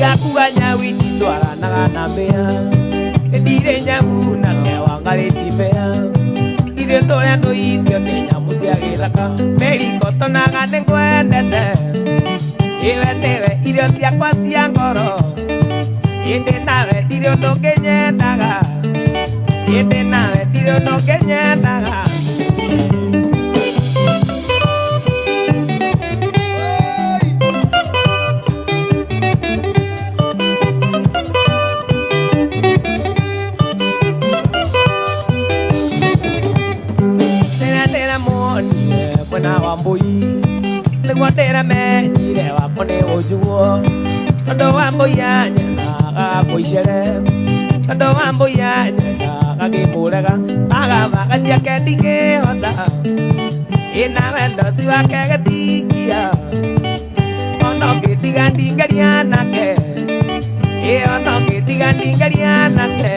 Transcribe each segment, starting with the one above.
Tiga kuga nyau ititwaranaga na mbĩa. Ndirĩ nyau nake Wangarĩ ti mbĩa. Ithuĩ tũrĩ andũ icio nĩ nyamũ cia gĩthaka. Mĩriko tonaga nĩngwendete. Iwe nĩwe irio ciakwa cia ngoro. Ĩndĩ nawe ndirĩ ũndũ ũngĩnyendaga. Ĩndĩ nawe ndirĩ ũndũ ũngĩnyendaga. Rĩrĩa ndĩramuonire mwena wa mbũi nĩguo ndĩramenyire wakwa nĩ ũnjiguo tondũ wa mbũi anyendaga kũicere tondũ wa mbũi anyendaga ngĩmũrega magabaga ciake ndingĩhota ĩna wendo ci wake gĩtingia ona ũngĩndiga ndingĩaria nake ĩ ona ũngĩndiga ndingĩaria nake.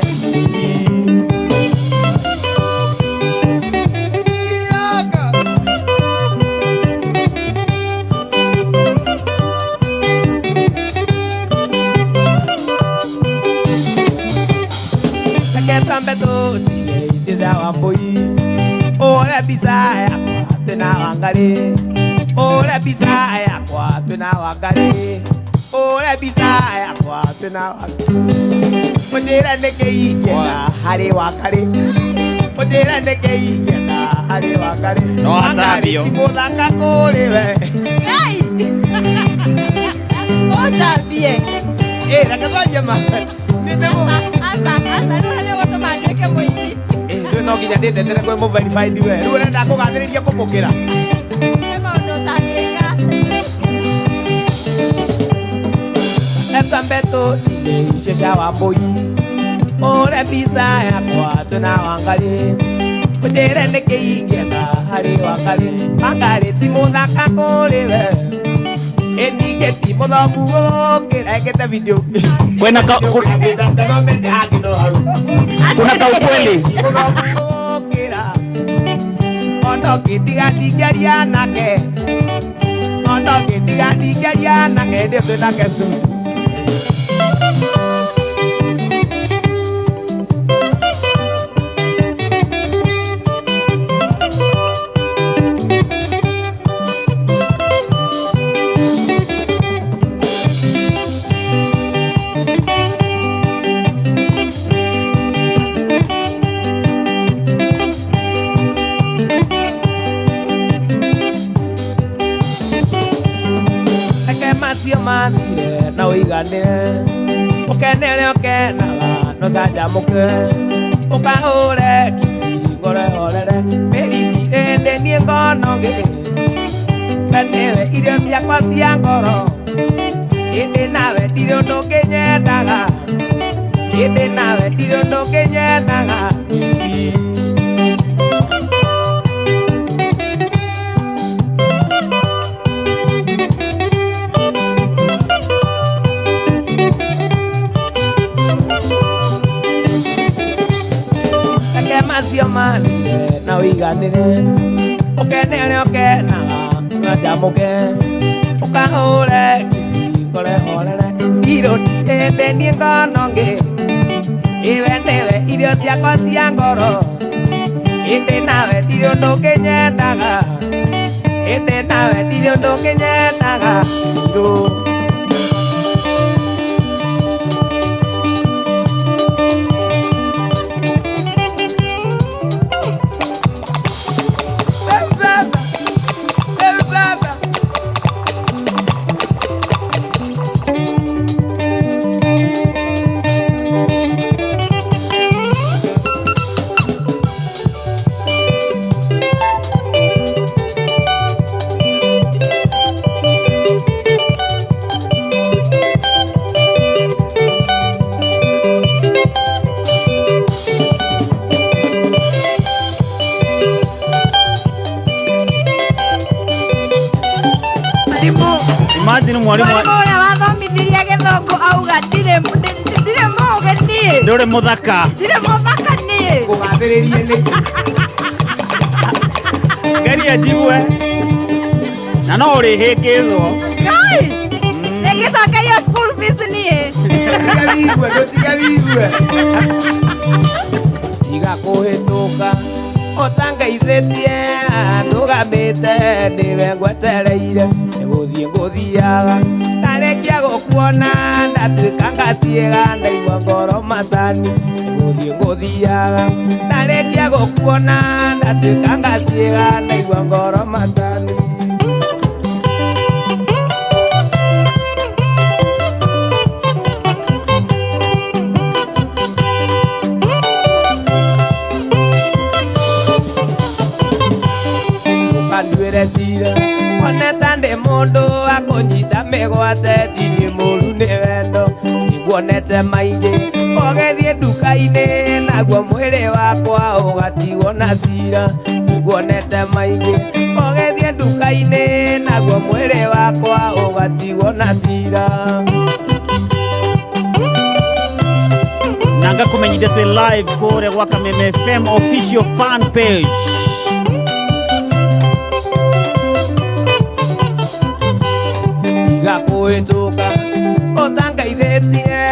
Reke twambe tũtige icio cia Wambũi ũre mbica yakwa twĩna Wangarĩ ũre mbica yakwa twĩna Wangarĩ ũre mbica yakwa twĩna Wangarĩ ũnjĩre nĩkĩ ingĩenda harĩ Wangarĩ ũnjĩre nĩkĩ ingĩenda harĩ Wangarĩ. No Wangarĩ acambio. ti mũthaka kũrĩ we. Ngai! Ũnjambie. Ĩ reke twarie ma nĩ Aca, aca, rĩu nĩ ũgũtũma nduĩke mũini. Ĩ rĩu no nginya ndĩtetere kwĩ mũ verified we rĩu ũrenda kũgathĩrĩria kũmũkĩra. Nĩ maũndũ ũtangĩka. Twambe tũtige icio cia Wambũi ũre mbica yakwa twĩna Wangarĩ ũnjĩre nĩkĩ ingĩenda harĩ Wangarĩ Wangarĩ ti mũthaka kũrĩ we ĩ ningĩ ti mũthomu gũkĩra ĩkĩte video. Kwena ka, Ndathomete hangĩ no hau. kuna ka ukweli. Ti mũthomu gũkĩra ona ũngĩndiga ndingĩaria nake ona ũngĩndiga ndingĩaria nake hĩndĩ ĩyo twĩ nake su. Reke macio mathire na ũiganĩre ũkenere ũkenaga no canjamũke ũkahũre kici ngoro ĩhorere mĩriki ĩndĩ niĩ ngono ngĩ we nĩwe irio ciakwa cia ngoro ĩndĩ nawe ndirĩ ũndũ ũngĩnyendaga ĩndĩ nawe ndirĩ ũndũ ũngĩnyendaga. Reke macio mathire na ũiganĩre ũkenere ũkenaga canjamũke ũkahũre kici ngoro ĩhorere irũ ĩndĩ niĩ ngono ngĩ iwe nĩwe irio ciakwa cia ngoro ĩndĩ nawe ndirĩ ũndũ ũngĩnyendaga ĩndĩ nawe ndirĩ ũndũ ũngĩnyendaga irũ. Sasa, sasa. Mwarimu. Imagine mwarimu Mwarimu ũrĩa wathomithirie gĩthũngũ auga ndirĩ ndirĩ mũũgĩ niĩ. ndũrĩ mũthaka. Ndirĩ mũthaka niĩ. Kũgathĩrĩrie nĩkĩ? Geria njigue. Na no ũrĩhĩngĩcwo. Ngai! Rĩngĩcokerio school peace niĩ. Tiga wigue, ndũtige wigue. Tiga kũhĩtũka ũtangeithĩtie ndũgamĩte nĩwe ngwetereire nĩgũthiĩ ngũthiaga ndarĩkia gũkuona ndatuĩka ngaciĩga ndaigua ngoro macani nĩgũthiĩ ngũthiaga ndarĩkia gũkuona ndatuĩka ngaciĩga ndaigua ngoro macani. Nduĩre cira oneta ndĩ mũndũ wa kũnyita mĩgwate tini mũru nĩ wendo nĩguonete maingĩ ũgĩthiĩ nduka-inĩ naguo mwĩrĩ wakwa ũgatigwo na cira nĩguonete maingĩ ũgĩthiĩ nduka-inĩ naguo mwĩrĩ wakwa ũgatigwo na cira. Na ngakumenyithia twĩ live kũrĩa gwa Kameme FM official fan page. Tiga kũhĩtũka ũtangeithĩtie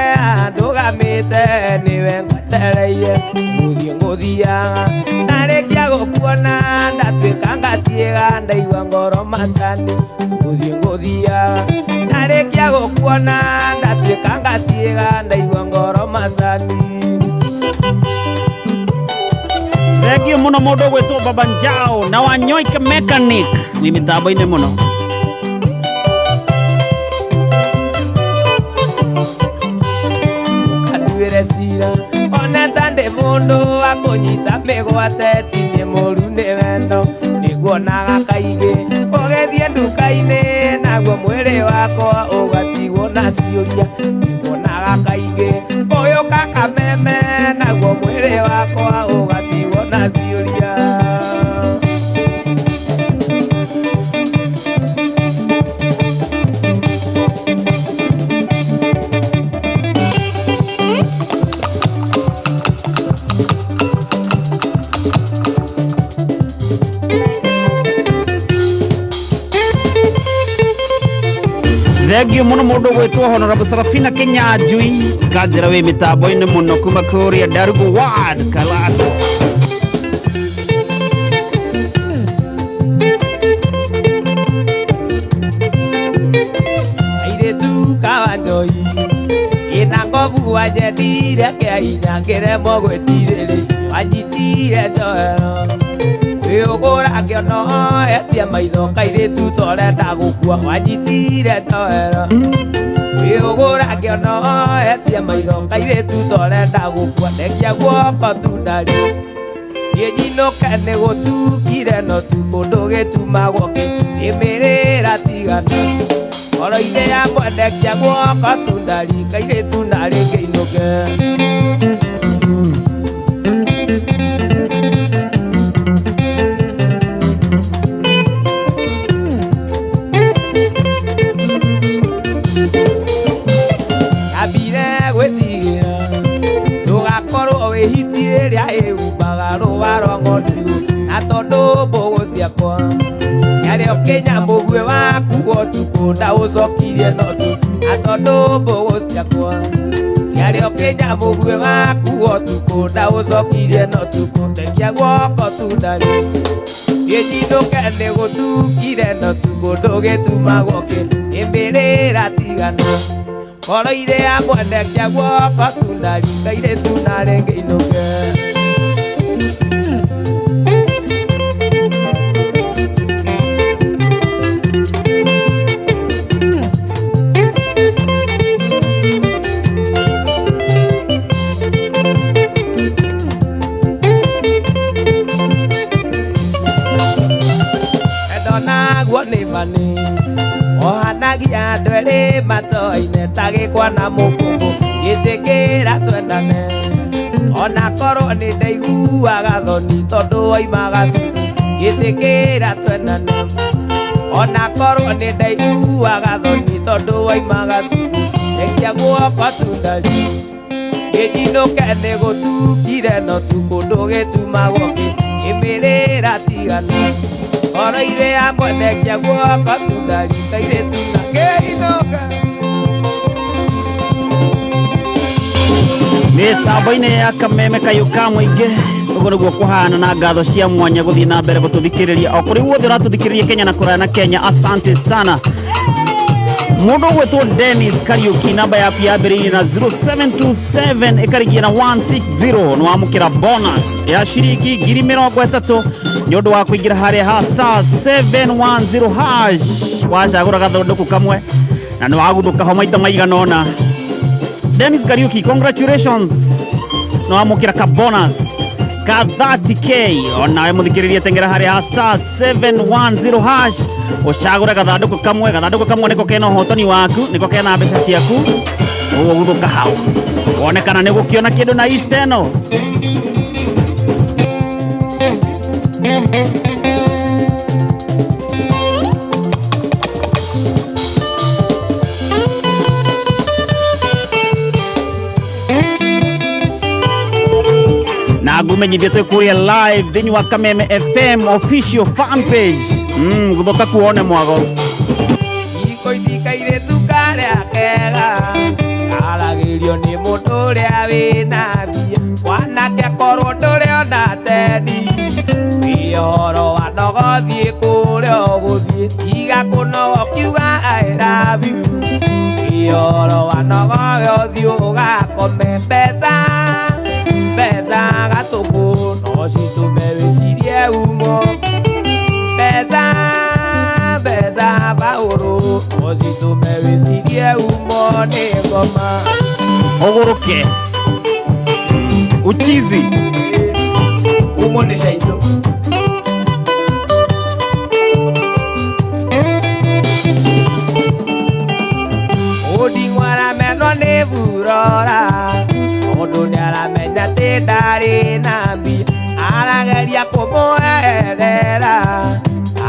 ndũgamĩte nĩwe ngwetereire ngũthiĩ ngũthiaga ndarĩkia gũkuona ndatuĩka ngaciĩga ndaigua ngoro macani ngũthiĩ ngũthiaga ndarĩkia gũkuona ndatuĩka ngaciĩga ndaigua ngoro macani. Thengio mũno mũndũ ũgwĩtwo Baba Njao na Wanyoike Mechanic wĩ mĩtambo-inĩ mũno. Nduĩre cira oneta ndĩ mũndũ wa kũnyita mĩgwate tini mũru nĩ wendo nĩguonaga kaingĩ ũgĩthiĩ nduka-inĩ naguo mwĩrĩ wakwa ũgatigwo na ciũria nĩguonaga kaingĩ ũyũka Kameme naguo mwĩrĩ wakwa ũgatigwo na ciũria. Thengio mũno mũndũ ũgwĩtwo Honorable Sarafina Kinyanjui kanjĩra wĩ mĩtambo-inĩ mũno kuma kũrĩa Ndarugu Ward Kalato. Airĩtu kawanjoi ĩna ngobu wanjendire kĩa ngĩremwo gwĩtirĩrĩria wanjitire njohero wĩũgũra ngĩona etie maitho kairĩtu torenda gũkua wanjitire njohero wĩũgũra ngĩona etie maitho kairĩtu torenda gũkua ndekia guoko tundari niĩ nyinũke nĩ gũtukire no tukũ ndũgĩtumagwo kĩ nĩmĩrĩra tigana ngoro-inĩ yakwa ndekia guoko tundari kairĩtu narĩ ngĩinũke. Ndambire gwĩtigĩra ndũgakorwo wĩhiti ĩrĩa ĩhumbaga rũa rwa ng'ondu na tondũ mbũgũ ciakwa ciarĩ o kĩnya mũguĩ waku ũtukũ ndaũcokirie no tu na tondũ mbũgũ ciakwa ciarĩ o kĩnya mũguĩ waku ũtukũ ndaũcokirie no tukũ ndekia guoko tundari niĩ nyinũke nĩ gũtukire no tukũ ndũgĩtumagwo kĩ nĩmĩrĩra tigana ngoro-inĩ yakwa ndekia guoko tundari kairĩtu narĩ ngĩinũke. Naguo nĩ bani ohanagia andũ erĩ matoaine ta gĩkwa na mũkũngũ gĩtĩkĩra twendane ona korwo nĩ ndaiguaga thoni tondũ waimaga cukuru gĩtĩkĩra twendane ona korwo nĩ ndaiguaga thoni tondũ waimaga cukuru ndekia guoko tundari ngĩnyinũke nĩ gũtukire no tukũ ndũgĩtumagwo kĩ ĩmĩrĩra tigana ngoro-inĩ yakwa ndekia guoko tundari kairĩtu na ngĩinũka. Mĩtambo-inĩ ya Kameme Kayũ ka Mũingĩ, ũguo nĩguo kũhana, na ngatho cia mwanya gũthiĩ na mbere gũtũthikĩrĩria o kũrĩ guothe ũratũthikĩrĩria Kenya na kũraya na Kenya. Asante sana. Mũndũ ũgwĩtwo Dennis Kariuki, namba yaku yambĩrĩirie na 0727 ĩkarigia na 160, nĩ wamũkĩra bonus ya ciringi 30,000 nĩ ũndũ wa kũingĩra harĩa ha star 710 hash, wacagũra gathondũku kamwe na nĩ waguthũka ho maita maigana ũna. Dennis Kariuki, congratulations, nĩ wamũkĩra ka bonus ka 30K. Onawe mũthikĩrĩria, tengera harĩa ha star 710 hash, ũcagũre gathandũkũ kamwe. Gathandũkũ kamwe nĩko kena ũhotani waku, nĩko kena mbeca ciaku. Ũguo guthũka hau wone kana nĩ gũkĩona kĩndũ na East ĩno. Na ngumenyithia twĩ kũrĩa live thĩinĩ wa Kameme FM official fan page. Gũthũka kuone mwago. Iko itikairĩtu karĩa kega karagĩrio nĩ mũndũ ũrĩa wĩna mbia, mwanake akorwo ndũrĩ ona tendi, wĩ ũhoro wa nogo, thiĩ kũrĩa ũgũthiĩ, tiga kũnoga ũkiuga "I love you". Wĩ ũhoro wa nogo, we ũthiĩ ũgakome. Mbeca, mbeca gatũkũ no citũme wĩcirie umo. Mbeca, mbeca baũrũ no citũme wĩcirie umo nĩ ngoma. Ũgũrũke uchizi. Umo nĩ caitũ. Ũnding'o aramenwo nĩ burora tondũ nĩ aramenya atĩ ndarĩ na mbia, arageria kũmũerera,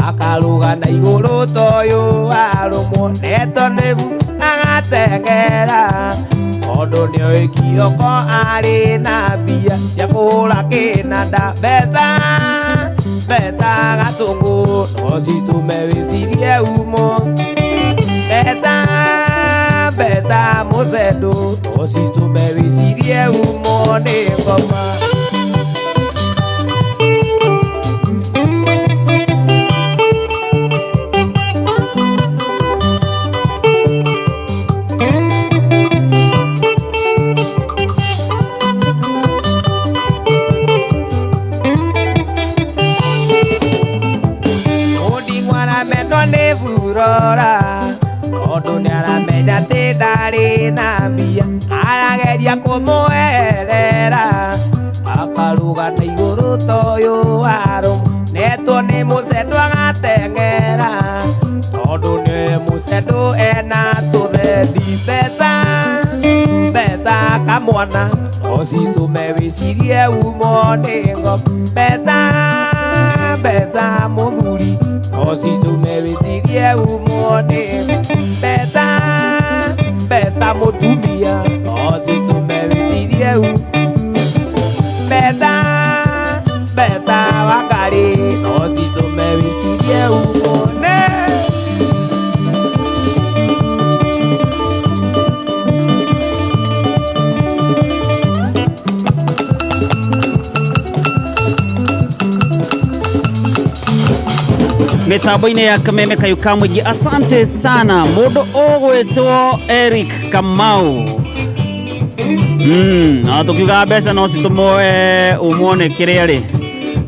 akarũga na igũrũ toyũ arũmwo neto nĩbu agateng'era, tondũ nĩoĩ Kioko arĩ na mbia cia kũhũra kĩnanda. Mbeca, mbeca gatũngũ no citũme wĩcirie umo. Mbeca, mbeca mũcendo no citũme wĩcirie umo nĩ ngoma. Mũnding'o aramenwo nĩ burora tondũ nĩaramenya atĩ ndarĩ na mbia, arageria kũmũerera, akarũga na igũrũ toyũ arũmwo netwo nĩ mũcendo agateng'era, tondũ nĩ mũcendo ena tũthendi. Mbeca, mbeca kamwana no citũme wĩcirie umo nĩ ngoma. Mbeca, mbeca mũthuri no citũme wĩcirie umo nĩ. Mbeca, mbeca mũtumia no citũme wĩcirie u. Mbeca, mbeca wakari no citũme wĩcirie umo nĩ. Mĩtambo-inĩ ya Kameme Kayũ ka Mũingĩ, asante sana mũndũ ũgwĩtwo Eric Kamau. No tũkiugaga mbeca no citũmwo umwo nĩ kĩrĩa rĩ,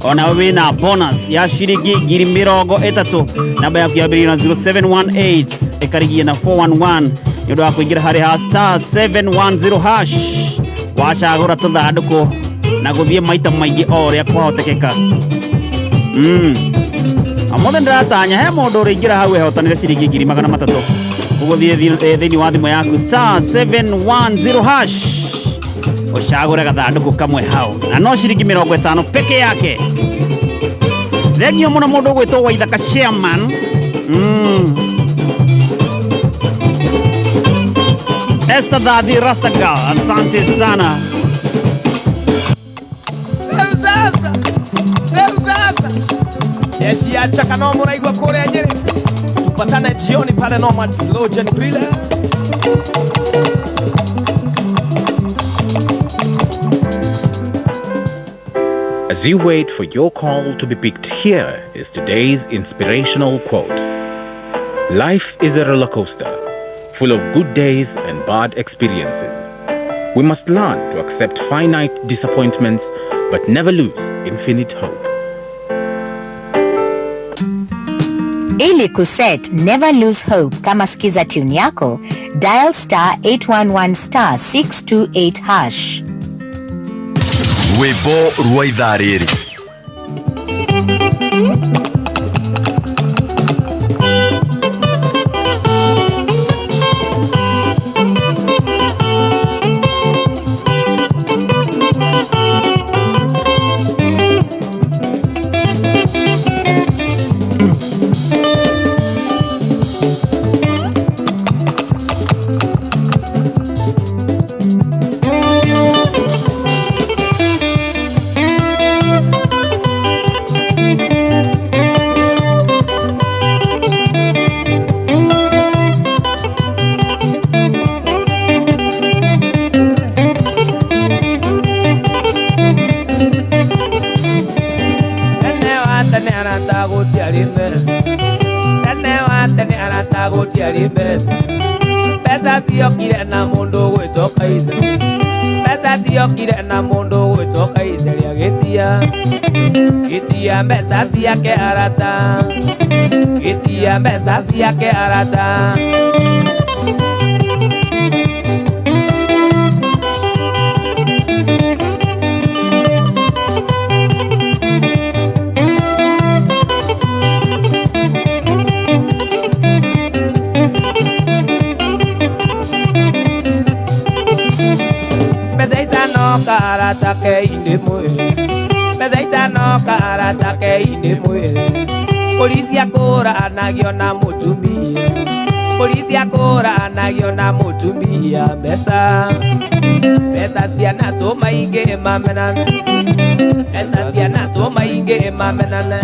ona wĩna bonus ya ciringi 30,000. Namba yaku yambĩrĩirie na 0718 ĩkarigia na 411, nĩ ũndũ wa kũingĩra harĩ ha star 710 hash, wacagũra tũthandũkũ na gũthiĩ maita maingĩ o ũrĩa kwahotekeka. Amothe ndĩratanya he mũndũ ũrĩingĩra hau ehotanĩre ciringi 300,000. Ũgũthiĩ thĩinĩ wa thimũ yaku star 710 hash, ũcagũre gathandũkũ kamwe hau, na no ciringi 50 peke yake. Thengio mũno mũndũ ũgwĩtwo Waithaka chairman. Esther Dhadhi Rastagal, asante sana. Rĩu sasa, rĩu sasa jeshi ya chaka no mũraigua kũrĩa Nyĩrĩ. Tupatane jioni pale Nomads Lodge and Grill. As you wait for your call to be picked, here is today's inspirational quote. Life is a roller coaster, full of good days and bad experiences. We must learn to accept finite disappointments but never lose infinite hope. Ili kuset Never Lose Hope kama skiza tune yako, dial star 811 star 628 hash. Rwĩmbo rwa ithaa rĩrĩ. Tene wa tene arata gũtiarĩ mbeca, tene wa tene arata gũtiarĩ mbeca. Mbeca ciokire na mũndũ ũgwĩtwo Kaiser, mbeca ciokire na mũndũ ũgwĩtwo Kaiser agĩtia gĩtia mbeca ciake arata, gĩtia mbeca ciake arata. Mbeca itanoka arata ke-inĩ mwĩrĩ, mbeca itanoka arata ke-inĩ mwĩrĩ. Mbũri ciakũranagio na mũtumia, mbũri ciakũranagio na mũtumia. Mbeca, mbeca cianatũma ingĩ mamenane, mbeca cianatũma ingĩ mamenane.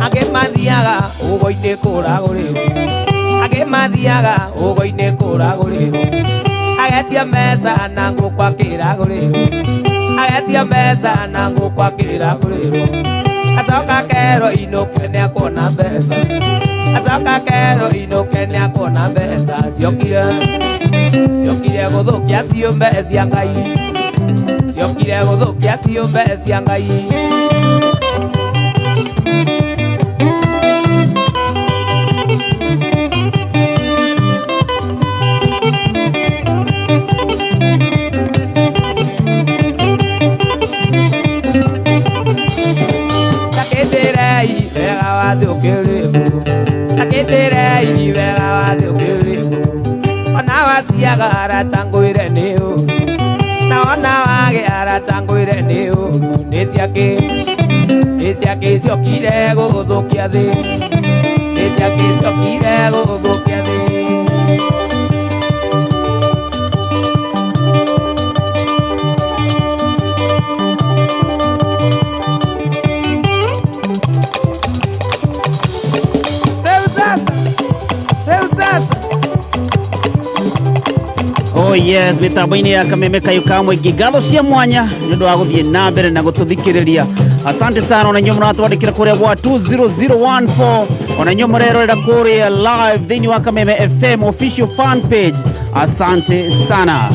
Angĩ mathiaga ũgo-inĩ kũragũrĩrwo, angĩ mathiaga ũgo-inĩ kũragũrĩrwo. Agetia mbeca na ngũkũ akĩragũrĩrwo, agetia mbeca na ngũkũ akĩragũrĩrwo. Acoka akerwo inũke nĩakuona mbeca, acoka akerwo inũke nĩakuona mbeca. Ciokire, ciokire gũthũkia ciũmbe cia Ngai, ciokire gũthũkia ciũmbe cia Ngai. Takĩtĩrei wega wa thĩ ũkĩrĩkũ, takĩtĩrei wega wa thĩ ũkĩrĩkũ. Ona waciaga arata ngwĩre nĩ ũru, na ona wagĩa arata ngwĩre nĩ ũru. Nĩ ciakĩ, nĩ ciakĩ ciokire gũthũkia thĩ, nĩ ciakĩ ciokire gũthũkia thĩ. Rĩu sasa, rĩu sasa. Oh yes, mitambo-inĩ ya kameme kayũ ka mũingĩ, ngatho cia mwanya nĩ ũndũ wa gũthiĩ na mbere na gũtũthikĩrĩria. Asante sana ona inyuĩ mũratwandĩkĩra kũrĩa gwa 20014, ona inyuĩ mũrerorera kũrĩa live thĩinĩ wa Kameme FM official fan page. Asante sana.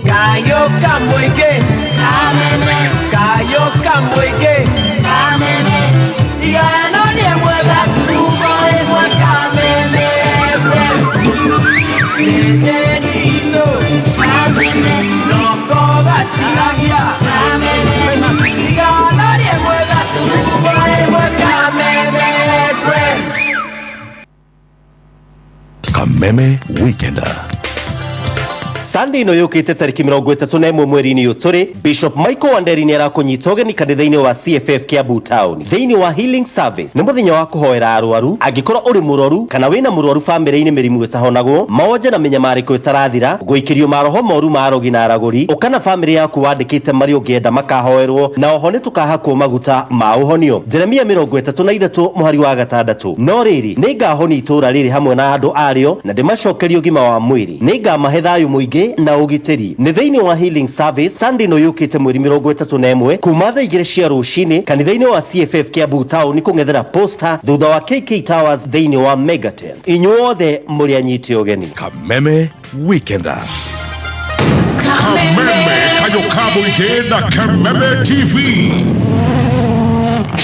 Kayo kamweke, kayo kamweke, igano ni mwega tumo emwe Kameme FM. Sesenito, noko gatigagia, igano ni mwega tumo emwe Kameme FM. Kameme Weekender. Sunday ĩno yũkĩte tarĩki 31 mweri-inĩ ũyũ tũrĩ, Bishop Michael Wanderi nĩ arakũnyita ũgeni kanitha-inĩ wa CFF Kiambu Town thĩinĩ wa Healing Service. Nĩ mũthenya wa kũhoera arwaru. Angĩkorwo ũrĩ mũrwaru kana wĩna mũrwaru bamĩrĩ-inĩ, mĩrimũ ĩtahonagwo, maonje na mĩnyamarĩko ĩtarathira, gũikĩrio maroho moru ma arogi na aragũri, ũka na bamĩrĩ yaku wandĩkĩte marĩa ũngĩenda makahoerwo, na oho nĩ tũkahakwo maguta ma ũhonio. Jeremia 33 mũhari wa 6: no rĩrĩ, nĩngahonia itũũra rĩrĩ hamwe na andũ arĩo, na ndĩmacokerie ũgima wa mwĩrĩ, nĩngamahe thayũ mũingĩ na ũgitĩri. Nĩ thĩinĩ wa Healing Service, Sunday ĩno yũkĩte mweri 31, kuma thaa 2 cia rũcinĩ, kanitha-inĩ wa CFF Kiambu Town, kũng'ethera Posta, thutha wa KK Towers, thĩinĩ wa Megatent. Inyuothe mũrĩ anyite ũgeni. Kameme Weekender. Kameme kayo kamũingĩ na Kameme TV.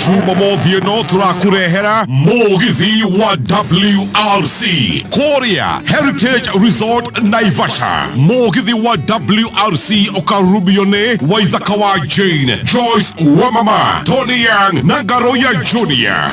Jumamothi ĩno tũrakũrehera mũgithi wa WRC kũrĩa Heritage Resort Naivasha. Mũgithi wa WRC ũkarumio nĩ Waithaka wa Jane, Joyce Wamama, Tony Young na Ngaroya Junior.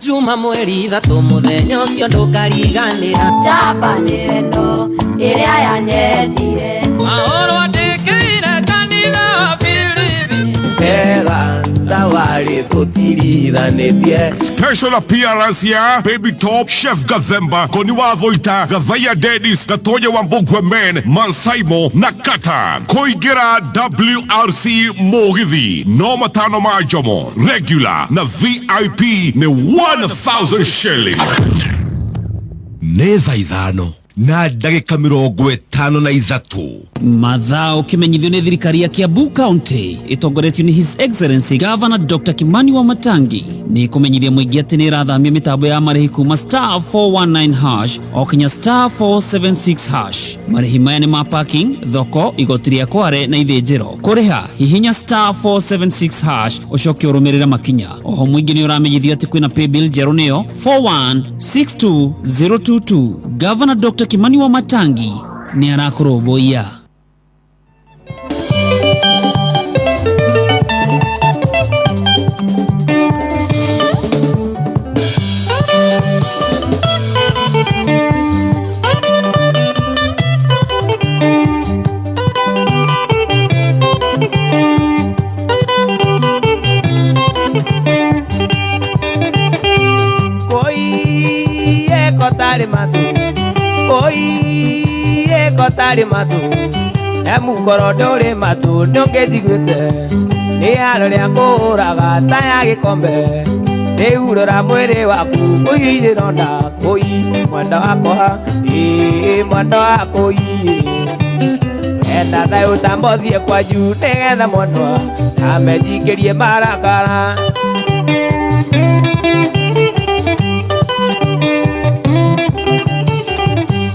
Juma 3 mũthenya ũcio ndũkariganĩra. Njamba nĩ wendo ĩrĩa yanyendire. Maũrũ andĩkĩire kanitha wa Filipi. Pega thawarĩ tũtirithanĩtie. Special appearance ya Baby Top, Chef Gathemba, Koni wa Thoita, Gathaya Dennis, Gatonya wa Mbugwe Men, Mansaimo na Kata. Kũingĩra WRC mũgithi no 5 ma njomo, regular na VIP nĩ 1000 shilling. Nĩ thaa 5:53. Mathao kimenyithio nĩ thirikari ya Kiambu County ĩtongoretio nĩ His Excellency Governor Dr. Kimani Wamatangi nĩ kũmenyithia mũingĩ atĩ nĩ ĩrathamia mĩtambo ya marĩhi kuma star 419 hash o kinya star 476 hash. Marĩhi maya nĩ ma parking, thoko, igoti rĩa kware na ithĩnjĩro. Kũrĩha hihinya star 476 hash ũcoke ũrũmĩrĩre makinya. Oho mũingĩ nĩ ũramenyithio atĩ kwĩna paybill njerũ, nĩyo 4162022. Governor Dr. Kimani Wamatangi nĩ arakũrũmbũiya. Koi ekotarĩ matũ, koi ekotarĩ matũ, emukoro ndũrĩ matũ nĩũngĩnjiguĩte, nĩ haro rĩa kũũraga ta ya gĩkombe, rĩu rora mwĩrĩ waku kũiyũire ironda, kũi mwenda wakwa, ĩĩ mwenda wakwa, enda thayũ tambothiĩ kwanyu nĩgetha mwendwa amenjikĩrie marakara.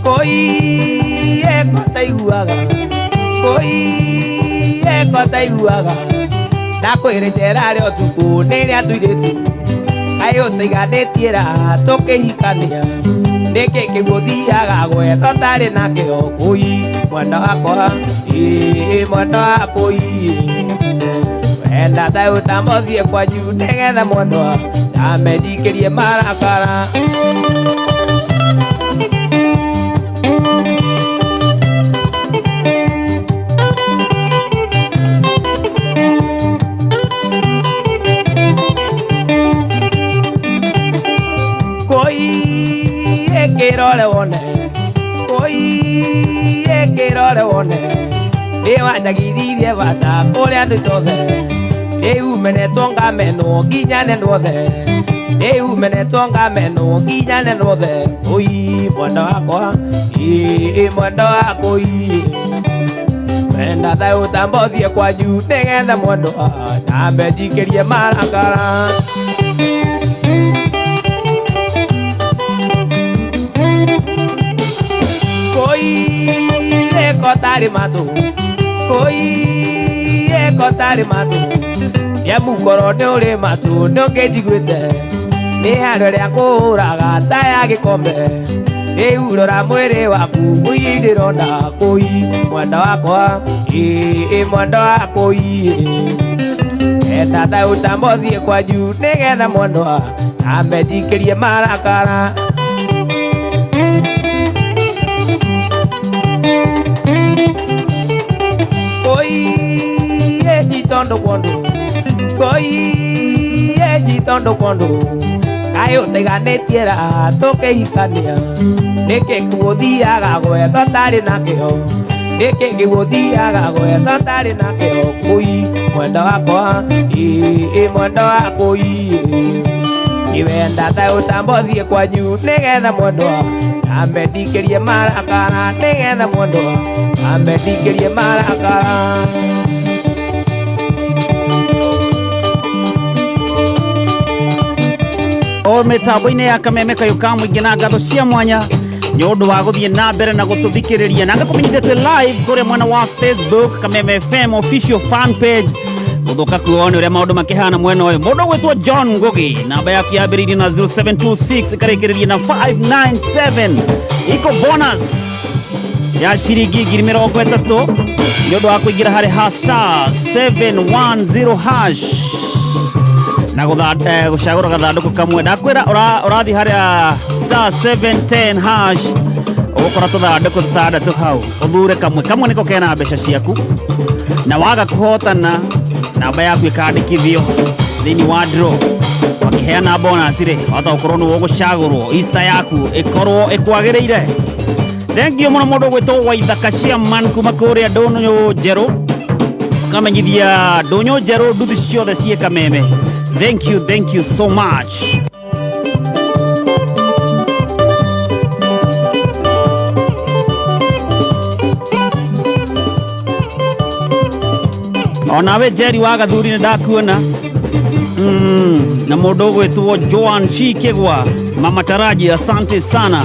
Koi ekotaiguaga, koi ekotaiguaga, ndakwĩrĩ cera rĩa ũtukũ nĩ rĩa tũirĩtu, kaĩ ũtaiganĩtie raha tũkĩhikania, nĩkĩ kĩu ũthiaga gwetha ũtarĩ nakĩo, kũi mwenda wakwa, ĩĩ mwenda wakwa, enda thayũ tambothiĩ kwanyu nĩgetha mwendwa ndamenjikĩrie marakara. Koi ekirore wone, koi ekirore wone, nĩ wanjagithirie bata kũrĩa andũ othe, rĩu menetwo ngamenwo nginya nendwo othe, rĩu menetwo ngamenwo nginya nendwo othe, koi mwenda wakwa, ĩĩ mwenda wakwa, enda thayũ tambothiĩ kwanyu nĩgetha mwendwa ndamenjikĩrie marakara. Koi ekotarĩ matũ, koi ekotarĩ matũ, nĩamukoro nĩ ũrĩ matũ nĩũngĩnjiguĩte, nĩ haro rĩa kũũraga ta ya gĩkombe, rĩu rora mwĩrĩ waku ũiyũire ironda, kũi mwenda wakwa, ĩĩ mwenda wakwa, enda thayũ tambothiĩ kwanyu nĩgetha mwendwa amenjikĩrie marakara. tondu kwondu ngoi enyi tondu kwondu kaĩ ũtiganĩtie raha tũkĩhikania nĩkĩ gũthiaga gwetha ũtarĩ nakĩo nĩkĩ gũthiaga gwetha ũtarĩ nakĩo kũi mwendo wakwa ĩ mwendo wakwa iwenda ta ũtambothiĩ kwanyu nĩgetha mwendwa ambendikĩrie marakara nĩgetha mwendwa ambendikĩrie marakara. O mĩtambo-inĩ ya kameme kayũ ka mũingĩ na ngatho cia mwanya nĩ ũndũ wa gũthiĩ na mbere na gũtũthikĩrĩria na ngakũmenyithia twĩ live kũrĩa mwena wa Facebook Kameme FM official fan page gũthũka kuone ũrĩa maũndũ makĩhana mwena ũyũ. Mũndũ ũgwĩtwo John Ngugi namba yaku yambĩrĩirie na 0726 ĩkarĩkĩrĩria na 597 iko bonus ya ciringi 30,000 nĩ ũndũ wa kũingĩra harĩ ha star 710 hash na gũcagũra gathandũkũ kamwe. Ndakwĩra ũrathiĩ harĩa star 710 hash ũgũkora tũthandũkũ tũtandatũ hau ũthure kamwe kamwe nĩko kena mbeca ciaku na waga kũhotana namba yaku ĩkandĩkithio thĩinĩ wa draw makĩheana bonus rĩ wahota gũkorwo nĩwe ũgũcagũrwo Easter yaku ĩkorwo ĩkwagĩrĩire. Thank you mũno mũndũ ũgwĩtwo Waithaka Chairman kuma kũrĩa Ndũnyũ Njerũ ũkamenyithia Ndũnyũ Njerũ nduthi ciothe ciĩ Kameme. Thank you so much. Onawe Jerry wa Gathuri nĩ ndakuona na mũndũ ũgwĩtwo Joan Chikegwa Mama Taraji, asante sana.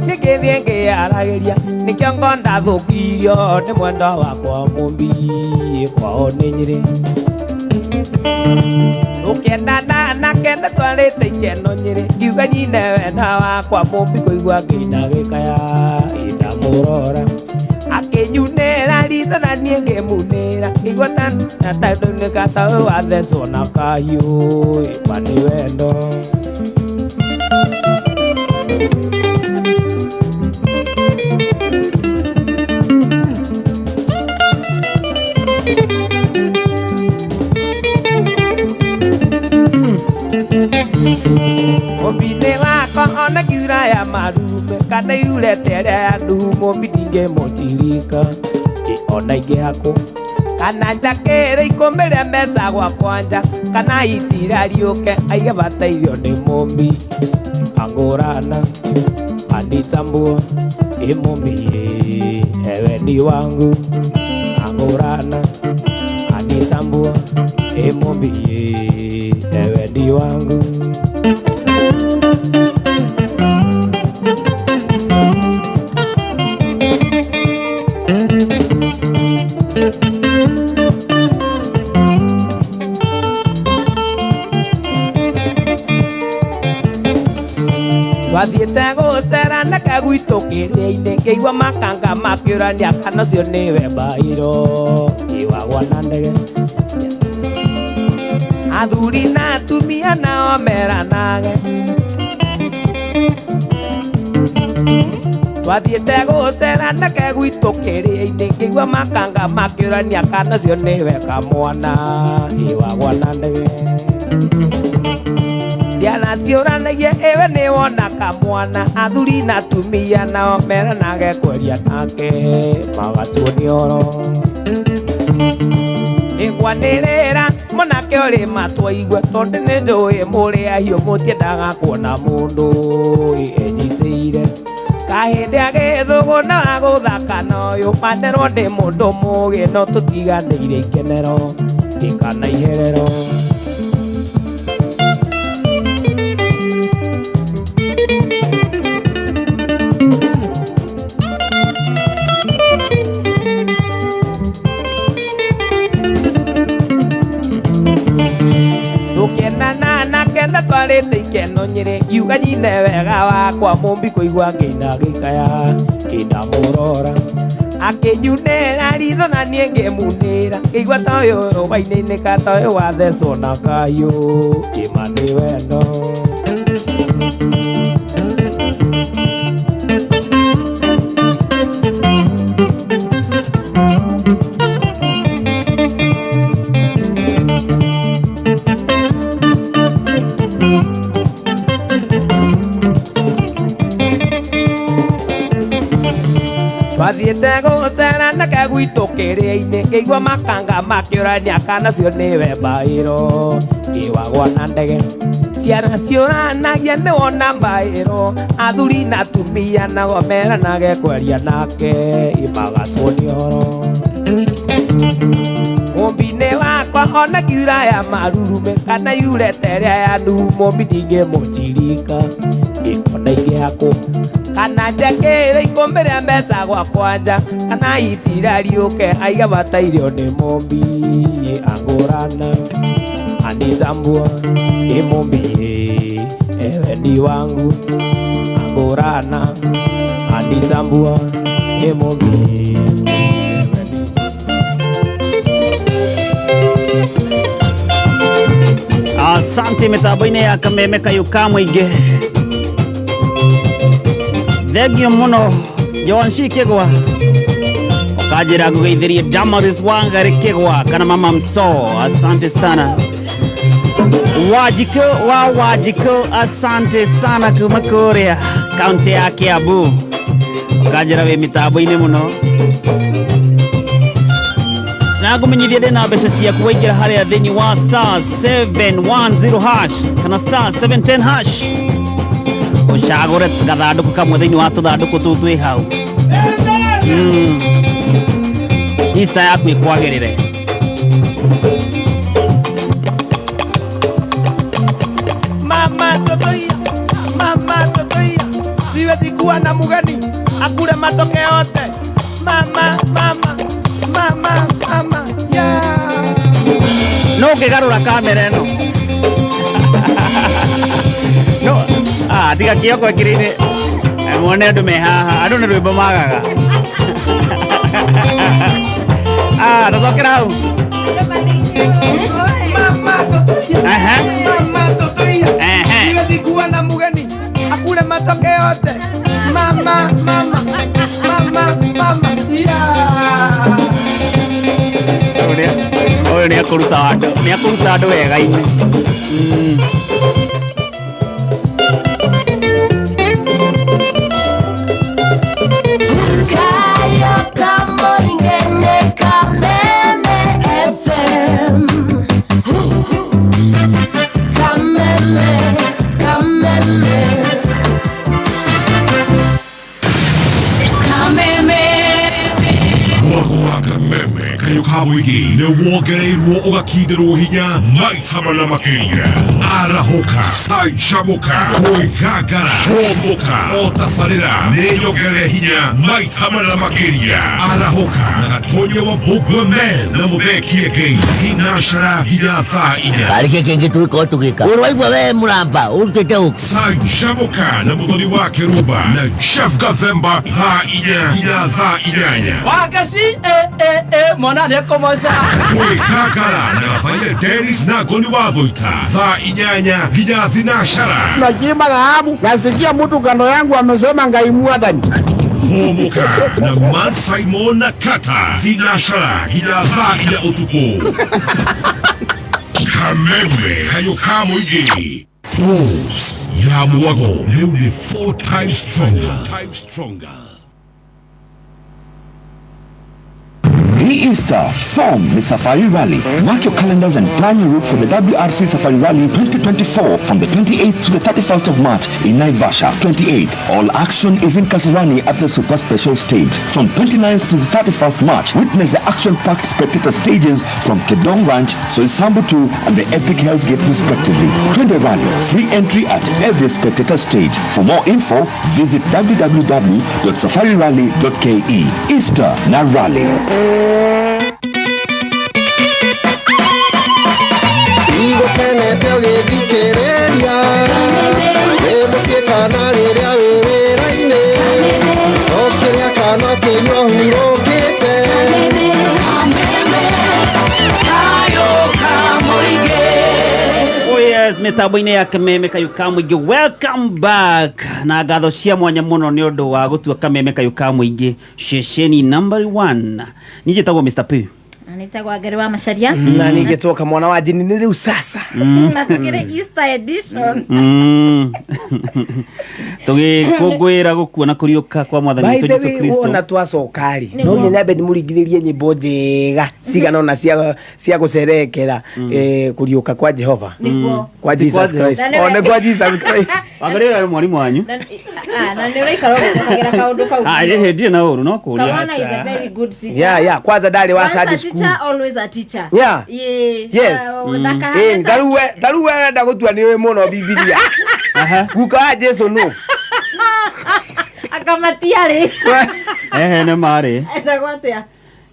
Nĩkĩthiĩ ngĩaragĩria nĩkĩo ngondathũkirio nĩ mwendwa wakwa mũmbi kwao nĩ Nyĩrĩ ũkĩendana nake nĩtwarĩte ikeno Nyĩrĩ ngiuga nyine wenda wakwa mũmbi kũigua ngĩina gĩkaya ĩndamũrora akĩnyunĩra ritho na niĩ ngĩmunĩra ngĩigua ta ndatandũnĩka ta ũyũ wathecwo na kahiũ ĩkwa nĩ wendo. Mũmbi-inĩ wakwa ona ngiura ya marume kana yurete ĩrĩa ya nduhu mũmbi ndingĩmũtirika ona ingĩhakwo kana njakĩre ikũmbĩ rĩa mbeca gwakwa nja kana itira riũke aige bata irio nĩ mũmbi angũrana anitambua ĩ mũmbi ewe ni wangu angũrana anitambua ĩ mũmbi ewe ni wangu. Twathiĩte gũcera na kagwitũ kĩrĩa-inĩ ngĩigua makanga makĩũrania kana ũcio nĩwe mbairũ ĩwagwa na ndege athuri na atumia nao meranage twathiĩte gũcera na kagwitũ kĩrĩa-inĩ ngĩigua makanga makĩũrania kana ũcio nĩwe kamwana ĩwagwa na ndege ciana ciũranagia ĩwe nĩ wona kamwana athuri na atumia nao meranage kweria nake magatuo nĩ oro nĩngwanĩrĩra mwanake ũrĩ matwa igue tondũ nĩ njũĩ mũrĩ ahiũ mũtiendaga kuona mũndũ enyitĩire kahĩndĩ agĩthũgũ na agũthaka na ũyũ manderwo ndĩ mũndũ mũgĩ no tũtiganĩire ikenero kana iherero. Ndatwarĩte ikeno Nyĩrĩ ngiuga nyine wega wakwa Mũmbi kũigua ngĩina ngĩkaya kĩndamũrora akĩnyunĩra ritho na niĩ ngĩmunĩra ngĩigua ta ũyũ wainĩinĩka ta ũyũ wathecwo na kayũ ĩma nĩ wendo. Twathiĩte gũcera nake gwitũ kĩrĩa-inĩ ngĩigua makanga makĩũrania kana cio nĩwe mbaĩro ĩwagwa na ndege ciana ciũranagia nĩwona mbaĩro athuri na atumia nao meranage kwaria nake imagacwo nĩ ũhoro. Mũmbi-inĩ wakwa ona ngiura ya marurume kana yure ta ĩrĩa ya Nuhu mũmbi ndingĩmũtirika ĩkona ingĩhakwo kana njakĩre ikũmbĩ rĩa mbeca gwakwa nja kana itira riũke aiga batairio nĩ mũmbi angũrana anitambua ĩ mũmbi ewe ni wangu angũrana anitambua ĩ mũmbi ewe ni. Asante mitambo-inĩ ya Kameme kayũ ka mũingĩ. Thengio mũno John C Kĩgwa ũkanjĩra ngũgeithĩrie Damaris Wangari Kĩgwa kana Mama Mso, asante sana. Wajiko wa Wajiko, asante sana kuma kũrĩa kaunti ya Kiambu ũkanjĩra wĩ mitambo-inĩ mũno na ngũmenyithia ndĩna mbeca ciaku waingĩra harĩa thĩinĩ wa star 710 hash kana star 710 hash ucagũre gathandũkũ kamwe thĩinĩ wa tũthandũkũ tũu twĩ hau. Easter yaku ĩkwagĩrĩre. Mama totoia, mama totoia, siwezi kuwa na mugeni akule matoke yote. Mama, mama, mama, mama, yeah. No ũngĩgarũra kamera ĩno. No, tiga kĩoko ĩkĩrĩire muone andũ me haha andũ nĩ rwĩmbo magaga. Tũcokera hau. Mama totoia, mama totoia, siwezi kuwa na mugeni akule matoke yote. Mama, mama, mama, mama, yeah. Ũyũ nĩ akũruta andũ, nĩ akũruta andũ wega-inĩ. Kamwigi nĩ wongereirwo ũgakindĩrwo hinya maita mana makĩria arahũka canjamũka kwĩgangara hũmũka o tabarĩra nĩ nyongerere hinya maita mana makĩria arahũka na Gatonya wa Mbũgua Men na Mũthee Kĩengei thinacara nginya thaa inya karĩ kĩ kĩngĩ tũgĩkorwo tũgĩka ũrĩ waigua we mũramba ũrutĩte ũkũ canjamũka na Mũthoni wa Kĩrumba na Chef Gathemba thaa inya nginya thaa inyanya Wagaci mwana nĩ kũmoca kwĩgangara na Gathaia Dennis na Ngoni wa Thũita thaa inyanya nginya thinacara Nachimba dhahabu, nasikia mtu kando yangu amesema Ngai mwathani. Hũmũka na Man Simon na Kata thinacara nginya thaa inya ũtukũ. Kameme kayũ ka mũingĩ Boost ya mwago rĩu nĩ 4 times stronger. Hii Easter, form the Safari Rally. Mark your calendars and plan your route for the WRC Safari Rally 2024 from the 28th to the 31st of March in Naivasha. 28th, all action is in Kasarani at the Super Special Stage. From 29th to the 31st March, witness the action-packed spectator stages from Kedong Ranch, Soisambu 2 and the Epic Hell's Gate respectively. Twende Rally, free entry at every spectator stage. For more info, visit www.safarirally.ke. Easter na Rally. Igũkenete ũgĩthikĩrĩria Yes, mitambo-inĩ ya Kameme Kayũ ka Mũingĩ, welcome back na ngatho cia mwanya mũno nĩ ũndũ wa gũtua Kameme Kayũ ka Mũingĩ ceceni number 1. Niĩ njĩtagwo Mr. P. Nĩtagwo Ngari wa Macaria. Na ningĩ twoka mwana wa njini nĩ rĩu sasa. Na tũkĩrĩ Easter edition. Tũgĩkũngũĩra gũkua na kũriũka kwa mwathani By witũ the Jesu way, Kristo. wona twacoka rĩ, Nĩguo. no nginya nyambe ndĩmũringithĩrie nyĩmbo njega cigana ũna cia gũcerekera kũriũka kwa Jehova. Nĩguo. Kwa Jesus Kwa Christ. Na nĩwe- O nĩ kwa Jesus Christ. Wangari ũyũ arĩ mwarimũ wanyu. Na nĩ ũraikara ũgĩcokagĩra kaũndũ kau. Ah, ĩhĩ, ndirĩ na ũru no kũria. Kamwana is a very good teacher. Yeah. Kwanza ndarĩ wa Once a Sunday school. teacher, always a teacher. Yeah. Yeah. Yes. Ndakahane Ĩni, ta rĩu we ũrenda gũtua nĩ ũĩ mũno Bibilia. Guka wa Jesu nũ? Akamatia rĩ. Ehe, nĩ marĩ. Etagwo atĩa?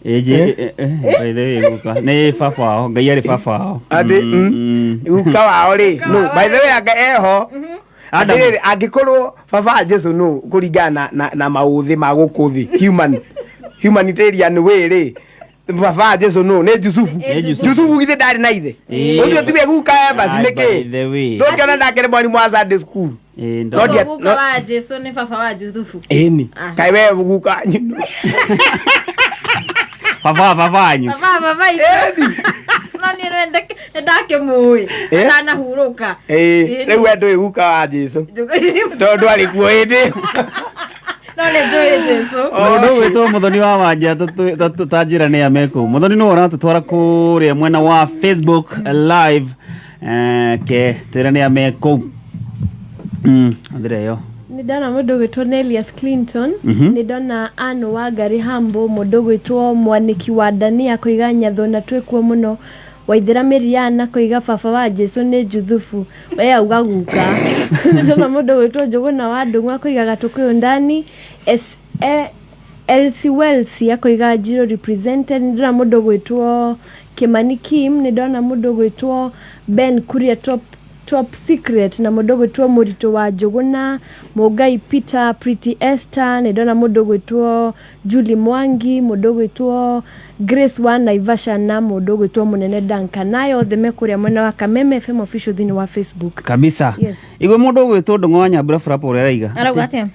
By the way, guka nĩ baba wao, Ngai arĩ baba wao. Atĩ, guka wao rĩ, nũ? By the way, anga eho. Adamu. Atĩrĩrĩ, angĩkorwo baba wa Jesu nũ kũringana na maũthĩ ma gũkũ thĩ, humanitarian way rĩ, baba wa Jesu nũ? Nĩ Jusufu. Nĩ Jusufu. Jusufu githĩ ndarĩ na ithe? Ĩĩ. Ũcio tiwe guka basi Ai, nĩkĩ? by the way. Ndũngĩona ndakĩrĩ mwarimũ wa Sunday school. Ĩĩ, No Koguo guka wa Jesu nĩ baba wa Juthufu. Ĩni. Ah. Kaĩ we guka wanyu nũ? Baba wanyu. Baba itũ. No niĩ nĩ ndakĩmũĩ. Eh? Atanahurũka. Ĩĩ, rĩu we ndũĩ guka wa Jesu. Tondũ ndwarĩ kuo hĩndĩ ĩyo. No nĩ njũĩ Jesu. Mũndũ ũgwĩtwo Mũthoni wa Wanja ta njĩra nĩ ame kũu. Mũthoni nĩwe ũratũtwara kũrĩa mwena wa Facebook live. Ke twĩre nĩ ame kũu. Athĩra ĩyo. Nĩ ndona mũndũ ũgwĩtwo Nelius Clinton, nĩ ndona Ann Wangari Hambo, mũndũ ũgwĩtwo Mwanĩki wa Dania koiga Nyatho na twĩkuo mũno, Waithĩra Mĩriana koiga baba wa Jesu nĩ Juthufu, we auga guka. Nĩ ndona mũndũ ũgwĩtwo Njũgũna wa Ndũng'ũ akoiga Gatũkũyũ ndani, Elsie Wells akoiga Njirũ represented. Nĩ ndona mũndũ ũgwĩtwo Kimani Kim, nĩ ndona mũndũ ũgwĩtwo Ben Kuria top secret, na mũndũ ũgwĩtwo Mũritũ wa Njũgũna, Mũngai Peter, Pretty Esther, nĩ ndona mũndũ ũgwĩtwo Julie Mwangi, mũndũ ũgwĩtwo Grace wa Naivasha na mũndũ ũgwĩtwo Mũnene Duncan. Nayo othe me kũrĩa mwena wa Kameme FM official thĩinĩ wa Facebook. Kabisa. Yes. Igwe mũndũ ũgwĩtwo Ndũng'ũ wa Nyambura Burapa ũrĩa araiga. Arauga atĩa?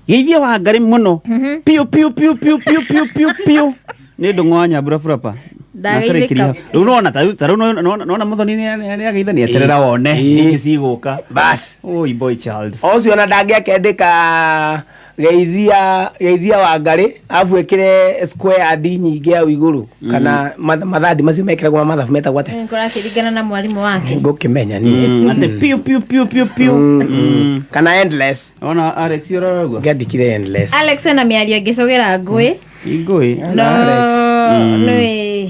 Geithia Wangari mũno. Piũ piũ piũ piũ piũ piũ piũ piũ. Nĩ Ndũng'ũ wa Nyambura Burapa. Ndageithĩka. Rĩu nĩwona ta rĩu nĩwona Mũthoni nĩ ageithania, eterera wone ingĩ cigũka. Bas. Oi boy child. Ũcio ona ndangĩakendĩka geithia Wangari arabu ĩkĩre square d nyingĩ hau igũrũ kana mathandi macio mekĩragwo ma mathabu metagwo atĩa? Kũrakĩringana na mwarimũ wake. Ngũkĩmenya niĩ. Atĩ piũ piũ piũ piũ piũ. Kana endless. Ona Alex ũrarauga. Ngĩandĩkire endless. Alex ena mĩario ĩngĩcogera ngũĩ. Ngũĩ. No Alex. nĩ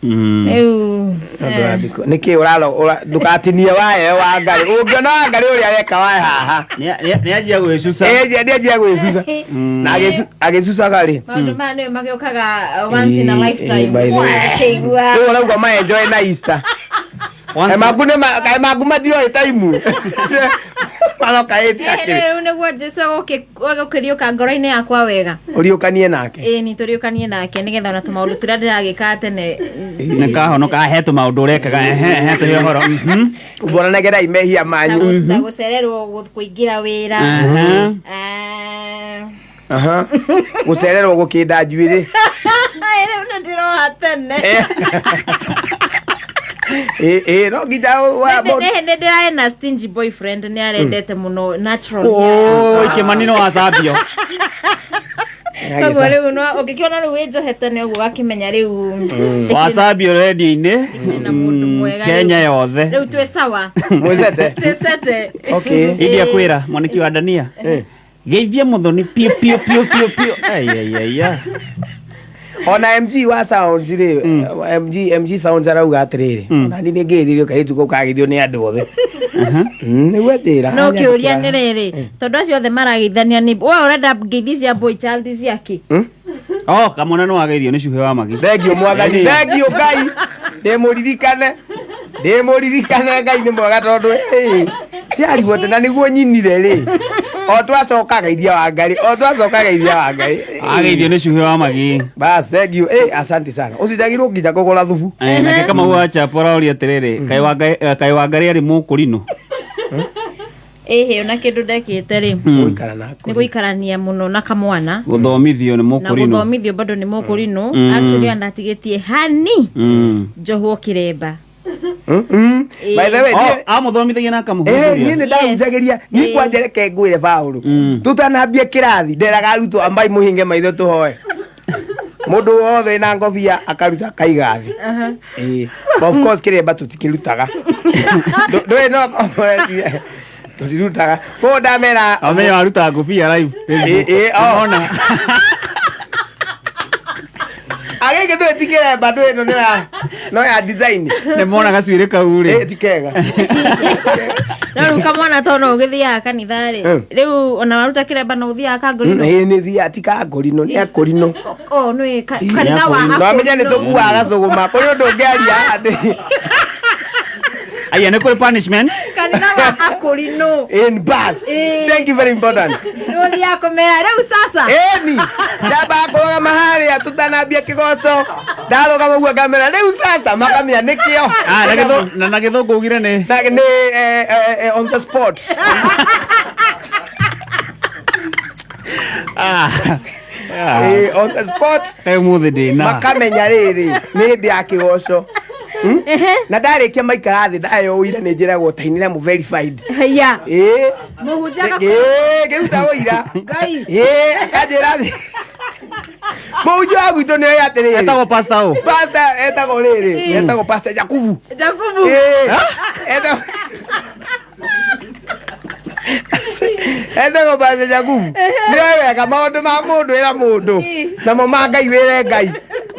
rĩu. Nĩkĩ ndũgatinie waya Wangari, ũngĩona Wangari ũrĩa areka waya haha. Nĩ anjia gwĩcuca. Ĩĩ, nĩ anjia gwĩcuca na agĩcucaga rĩ. Maũndũ maya nĩyo magĩũkaga once in a lifetime. By the way. Akĩigua. Rĩu ũrauga ma enjoy na Easter. Kaĩ maku matioĩ taimu maroka hĩndĩ akĩrĩ. Rĩu nĩguo Jesu egũkĩriũka ngoro-inĩ yakwa wega. Ũriũkanie nake. Ĩĩ, nĩ tũriũkanie nake nĩgetha ona tũmaũndũ tũrĩa ndĩragĩka tene. Nĩ kahonoka he tũmaũndũ ũrekaga ehe ehe tũhe ũhoro. Mbonanagerai mehia ta manyu. ta gũcererwo kũingĩra wĩra. Aha. Gũcererwo gũkĩnda njuĩrĩ. Rĩu nĩ ndĩroha tene. Ĩĩ, no nginya Nĩ ndĩrarĩ na stingy boyfriend, nĩ arendete mũno natural. Oi Kĩmani no wacambio. Koguo rĩu no ũngĩkĩona rĩu wĩ njohe tene ũguo wakĩmenya rĩu Wacambio redio-inĩ. mwega Kenya yothe. Rĩu twĩ sawa. Mwĩcete? Twĩ sete. India kwĩra mwaniki wa Dania. Geithia Mũthoni piũ piũ piũ piũ piũ. Ai ai ai ai. Ona MG wa sounds rĩ, MG sounds arauga atĩrĩrĩ, ona niĩ nĩ ngĩithirio kairĩtu kau kagĩithio nĩ andũ othe. Nĩguo njĩra. No kĩũria nĩ rĩrĩ, tondũ acio othe marageithania nĩ we ũrenda ngeithi cia boy child ciakĩ? Oh, kamwana no wageithio nĩ cuhe wa magi. Thengio mwathani, thengio Ngai, ndĩmũririkane, ndĩmũririkane Ngai nĩ mwega tondũ yarigwo na nĩguo nyinire rĩ. O twacoka geithia wa Ngai, o twacoka geithia wa Ngai. Ageithio nĩ cuhĩ wa magi. Bas, thank you. Asante sana. Ũcio njagĩrĩirwo nginya kũgũra thubu. Nake Kamau wa Chapo aroria atĩrĩrĩ, kaĩ wa Ngai arĩ mũkũrinũ? Ĩhĩ, ona kĩndũ ndekĩte rĩ, Gũikara na nĩ gũikarania mũno na kamwana Gũthomithio nĩ na mũkũrinũ. gũthomithio bado nĩ mũkũrinũ. Actually andatigĩtie hani njohwo kĩremba. By the way, Oh, amũthomithagia na niĩ akamũhunjĩria. nĩ ndahunjagĩria niĩ kwanja reke ngwĩre Paũlũ, tũtanambie kĩrathi nderaga arutwo ambai mũhinge maitho tũhoe. Mũndũ wothe wĩna ngobia akaruta akaiga thĩ. Ĩĩ. But of course kĩremba tũtikĩrutaga. Ndũĩ no tũtirutaga. Koguo ndamera Amenya waruta ngũbia live. Ĩĩ, oh. Ona. Agĩkĩ ndũĩ ti kĩremba, ndũĩ ĩno no ya design. Nĩ mona gacuĩrĩ kau rĩ. Ti kega. No rĩu kamwana to no ũgĩthiaga kanitha rĩ, rĩu ona waruta kĩremba no ũthiaga kangũrinũ? Ĩĩ, nĩ thiaga, ti kangũrinũ, nĩ akũrinũ. Oh, nĩ kanitha wa No amenya nĩ akũrinũ. tũkuaga gacũgũma kũrĩ ũndũ ũngĩaria atĩ Aya, nĩ kũrĩ punishment. Kanitha wa akũrinũ. In bus. Thank you, very important. Nĩ ũthiaga kũmera rĩu sasa. Ĩni ndambaga kũrũgama harĩa tũtanambia kĩgoco, ndarũgama ũguo ngamera rĩu sasa, makamenya nĩkĩo. Ah, na gĩthũngũ ugire nĩ Na nĩ on the spot. On the spot. Kaĩ ũmũthĩ ndĩna. Makamenya rĩrĩ nĩ hĩndĩ ya kĩgoco. Na ndarĩkia maikara thĩ ndaheo ũira nĩ njĩragwo tainĩra mũ verified. Haya. Ĩĩ. Mũhunjia Ĩĩ, ngĩruta ũira. Ngai. Ĩĩ, akanjĩra thĩ. Mũhunjia wa gwitũ nĩ oĩ atĩrĩrĩ. Etagwo pastor ũ? Pastor etagwo rĩrĩ, etagwo Pastor Jakubu. Jakubu. Ĩĩ. Etagwo Pastor Jakubu. Nĩ oĩ wega maũndũ ma mũndũ ĩra mũndũ. Namo ma Ngai wĩre Ngai.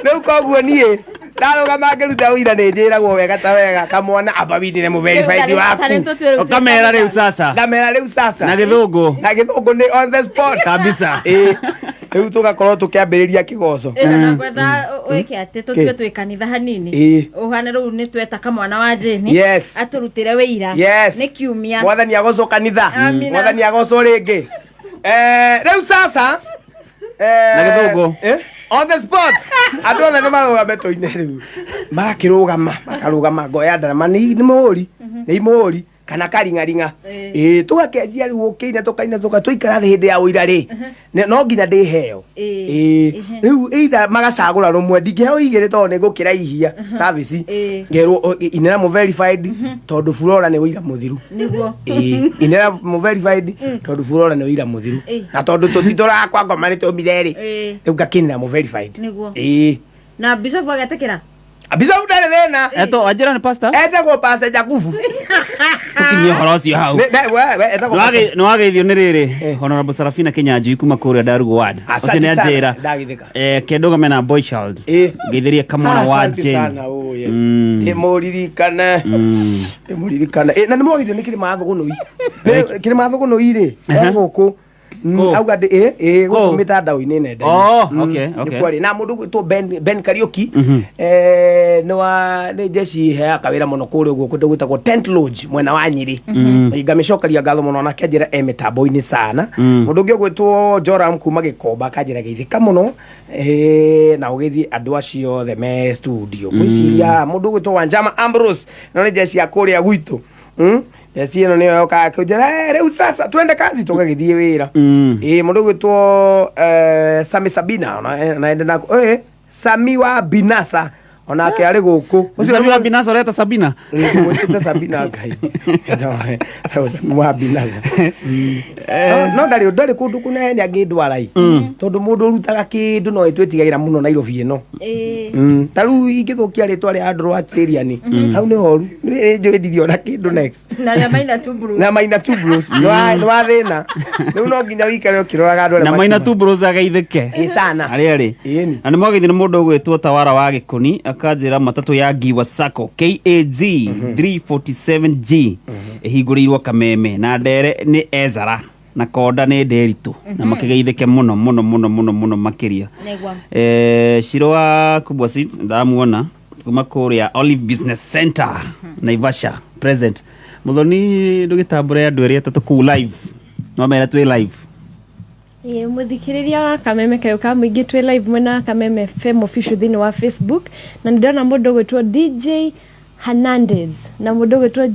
Rĩu koguo niĩ ndarũgama ngĩruta ũira nĩ njĩragwo wega ta wega kamwana amba windire mũ verified waku. Ũkamera rĩu sasa. Ngamera rĩu sasa. Na gĩthũngũ. Na gĩthũngũ nĩ on the spot. Kabisa. Ĩĩ. Rĩu tũgakorwo tũkĩambĩrĩria kĩgoco. Ĩno nakwenda wĩke atĩ tũtue twĩ kanitha hanini. Ĩĩ. Ũhane rĩu nĩ tweta kamwana wa Jane. Yes. Atũrutĩre wĩira. Yes. Nĩ kiumia. Mwathani agocwo kanitha. Amina. Mwathani agocwo rĩngĩ. Rĩu sasa Na gĩthũngũ. On the spot. Andũ othe nĩ marũgame tũine rĩu. Magakĩrũgama, makarũgama ngoya ndarama nĩ mũhũri, nĩ mũhũri kana karing'aring'a. Ĩĩ, tũgakĩanjia rĩu ũkĩina tũkaina tũka tũikara thĩ hĩndĩ ya ũira rĩ. No nginya ndĩheo. Ĩĩ, rĩu either magacagũra rũmwe, ndingĩheo igĩrĩ tondũ nĩ ngũkĩraihia service. Ngerwo inĩra mũ verified tondũ Flora nĩ ũira mũthiru. Nĩguo. Ĩĩ, inĩra mũ verified tondũ Flora nĩ ũira mũthiru. Na tondũ tũtitũrakwa ngoma nĩ tũmire rĩ. Rĩu ngakĩnĩra mũ verified. Nĩguo. Ĩĩ. Na bishop agetĩkĩra? Bishop ndarĩ thĩna. Eto anjĩra nĩ pastor? Etagwo Pastor Jakubu. Tũkinyie ũhoro ũcio hau. Etagwo Pastor- Nĩ wageithio nĩ rĩrĩ Honorable Sarafina Kinyanjui kuma kũrĩa Ndarugu Ward. Ũcio Asante nĩ sana. anjĩra. Ndagithĩka. Kendũgame na boy child. Ngeithĩrie kamwana wa Asante Jane. sana, oh yes. Ndĩmũririkane. Ndĩmũririkane. Na nĩ mwagithio nĩ kĩrĩma Thũgũnũi. Kĩrĩma Thũgũnũi rĩ, gũkũ. Auga ndĩ ĩ gũkũ mĩtandao-inĩ nenda-inĩ. Oh, okay, okay. Nĩ kwarĩ na mũndũ ũgwĩtwo Ben Kariuki. Nĩ wa nĩ jeshi heaga kawĩra mũno kũrĩa ũguo kũndũ gwĩtagwo Tent Lodge mwena wa Nyĩrĩ. Ngamĩcokeria ngatho mũno nake anjĩra e mĩtambo-inĩ sana. Mũndũ ũngĩ ũgwĩtwo Joram kuma Gĩkomba akanjĩra geithĩka mũno. Na ũgĩthiĩ andũ acio othe me studio. Ngwĩciria mũndũ ũgwĩtwo Wanjama Ambrose no nĩ jeshi ya kũrĩa gwitũ. Jeshi ĩno nĩyo yokaga kũnjĩra, rĩu sasa twende kazi tũgagĩthiĩ wĩra. Ĩĩ, mũndũ ũgwĩtwo Sami Sabina ona na Sami wa Binasa onake arĩ gũkũ. Sami wa Binasa ũreta Sabina? Mwĩtĩte Sabina Ngai. Sami wa Binasa. No ndarĩ kũndũ kũnene angĩndwara ĩ. Tondũ mũndũ ũrutaga kĩndũ no ĩtwĩtigagĩra mũno Nairobi ĩno. Ta rĩu ingĩthũkia rĩtwa rĩa Andrew Acheriani, hau nĩ horu. Nĩ njũĩ ndingĩona kĩndũ next. Na rĩa Maina Two Bros. Na Maina Two Bros. Nĩ wa thĩna. Rĩu no nginya wĩikare ũkĩroraga andũ arĩa Na Maina makiuma. Two Bros ageithĩke. Ĩ sana. Harĩa arĩ. Na nĩ mwageithio nĩ mũndũ ũgwĩtwo Tawara wa Gĩkũni akanjĩra matatũ ya Ngiwa Sacco KAG 347G ĩhingũrĩirwo Kameme na ndere nĩ Ezara na konda nĩ Nderitu na makĩgeithĩke mũno mũno mũno mũno mũno makĩria. Nĩguo. Shiro wa Kubwa Seeds ndamuona kuma kũrĩa Olive Business Center Naivasha present. Muthoni ndũgĩtambũre andũ erĩ atatũ kũu live. No mere twĩ live. Ĩĩ, mũthikĩrĩria wa Kameme kayũ ka mũingĩ, twĩ live mwena wa Kameme FM official thĩinĩ wa Facebook, na nĩ ndĩrona mũndũ ũgwĩtwo DJ Hernandez na mũndũ ũgwĩtwo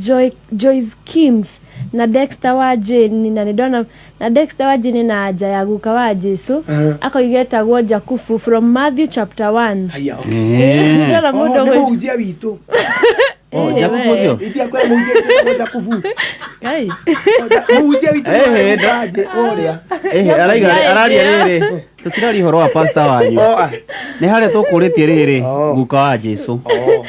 Joyce Kims na Dexter wa Jane, na nĩ ndona na Dexter wa Jane na anja ya guka wa Jesu. Akoiga etagwo Jakubu from Matthew chapter 1. Haya, okay. Ĩĩ, ndĩrona Oh, mũndũ nĩ ũgwĩtwo mũhunjia witũ. Oh, Jakubu ũcio. Ithia kwĩra mũhunjia witũ etagwo Jakubu. Ngai. Mũhunjia witũ Eh, nĩ mũhunjia ũrĩa. Eh, araiga araria rĩrĩ, tũtiraria ũhoro wa pastor wanyu. Oh, ah. Nĩ harĩa tũkũrĩtie rĩrĩ, guka wa Jesu.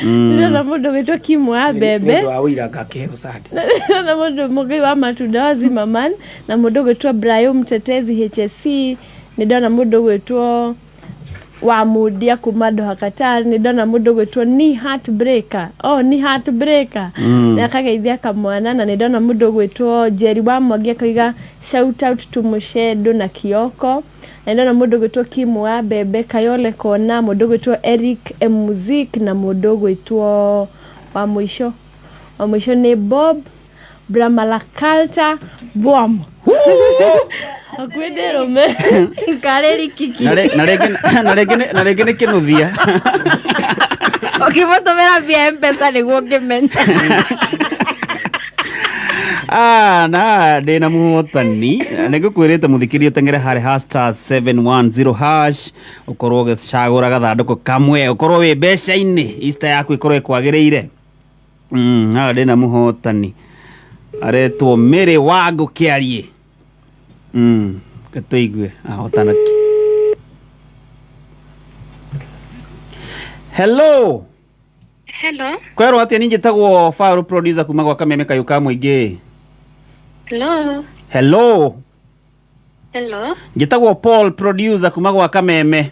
Ndĩrona mũndũ ũgwĩtwo Kim wa mbembe. Nĩ ũndũ wa ũira ngakĩheo Sunday. Na mũndũ mũgei wa matunda wa Zimmerman, na mũndũ ũgwĩtwo Brayo Mtetezi HSC. Nĩ ndona mũndũ ũgwĩtwo wa Mundia kuma Doha Qatar. Nĩ ndona mũndũ ũgwĩtwo ni heartbreaker, oh, ni heartbreaker. Na akageithia kamwana. Na nĩ ndona mũndũ ũgwĩtwo Jerry wa Mwangi akauga shout out to Mushedo na Kioko. Na nĩ ndona mũndũ ũgwĩtwo Kim wa mbembe, Kayole Kona, mũndũ ũgwĩtwo Eric M Muzik, na mũndũ ũgwĩtwo wa mũico nĩ Bob Bramalakalta Bwam hakuhĩ ndĩrũme. Karĩ rikiki. Na rĩngĩ nĩ kĩnuthia. Ũkĩmũtũmĩra mbia Mpesa nĩguo ũngĩmenya. Ah, na ndĩna mũhotani. Nĩ ngũkwĩrĩte mũthikĩrie ũteng'ere harĩ ha star 710 hash, ũkorwo ũgĩcagũra gathandũkũ kamwe, ũkorwo wĩ mbeca-inĩ, Easter yaku ĩkorwo ĩkwagĩrĩire. Haha ndĩna mũhotani aretwo Mary Wangũ Kĩariĩ. Reke tũigue ahotana kĩ. Hello. Hello. Kwerwo atĩa? Niĩ njĩtagwo Faru, producer kuma gwa Kameme kayũ ka mũingĩ. Hello. Hello. Hello. Njĩtagwo Paul, producer kuma gwa Kameme.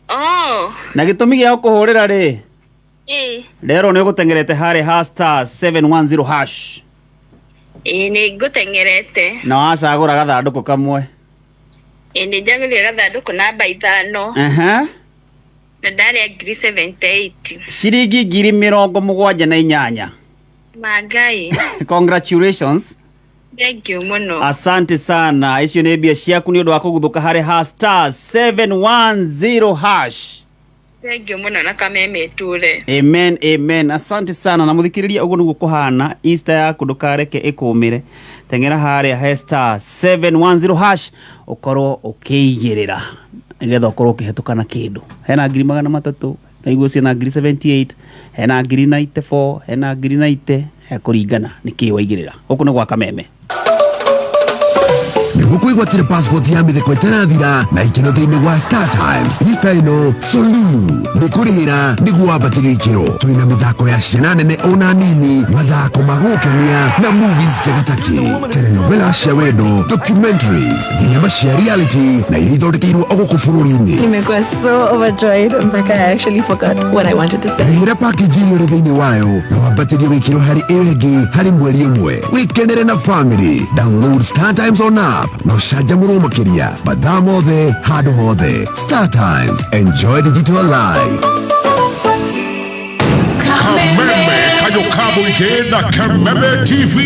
Oh. Na gĩtũmi gĩa gũkũhũrĩra rĩ, nderwo nĩ ũgũteng'erete harĩ ha star 710 hash. Ĩ, nĩ ngũteng'erete. Na wacagũra gathandũkũ kamwe. Ĩ, nĩ njagũrire gathandũkũ namba 5. Na ndarĩa 78,000. Ciringi 78,000. Mangai. Congratulations. Thank you mũno. Asante sana, icio nĩ mbia ciaku nĩ ũndũ wa kũguthũka harĩ ha star 710 hash. Thank you mũno na Kameme ĩtũre. Amen, amen, asante sana. Na mũthikĩrĩria, ũguo nĩguo kũhana. Easter yaku ndũkareke ĩkũmĩre. Teng'era harĩa he star 710 hash, ũkorwo ũkĩigĩrĩra nĩgetha ũkorwo ũkĩhetũka na kĩndũ. Hena 300,000 na iguo ciĩna 78,000, hena 94,000, hena 90,000, hekũringana nĩ kĩĩ waigĩrĩra. Gũkũ nĩ gwa Kameme. Nĩguo kwĩgwatĩra passport ya mĩtheko ĩtarathira na ikeno thĩinĩ wa Star Times Easter ĩno, solu nĩ kũrĩhĩra nĩguo wambatĩrio ikĩro. Twĩna mĩthako ya ciana nene ona nini, mathako ma gũkenia na movies njega ta kĩ telenovela cia wendo, documentaries, thinema cia reality na iria ithondekeirwo o gũkũ bũrũri-inĩ. Nimekuwa so overjoyed mpaka I actually forgot what I wanted to say. Rĩhĩra package iria ũrĩ thĩinĩ wayo na wambatĩrio gĩkĩro harĩ ĩyo ĩngĩ harĩ mweri ũmwe, wĩkenere na family. Download Star Times on app na ũcanjamũrwo makĩria mathaa mothe, handũ hothe. Star Times, enjoy digital life. Kameme kayo ka mũingĩ na Kameme TV.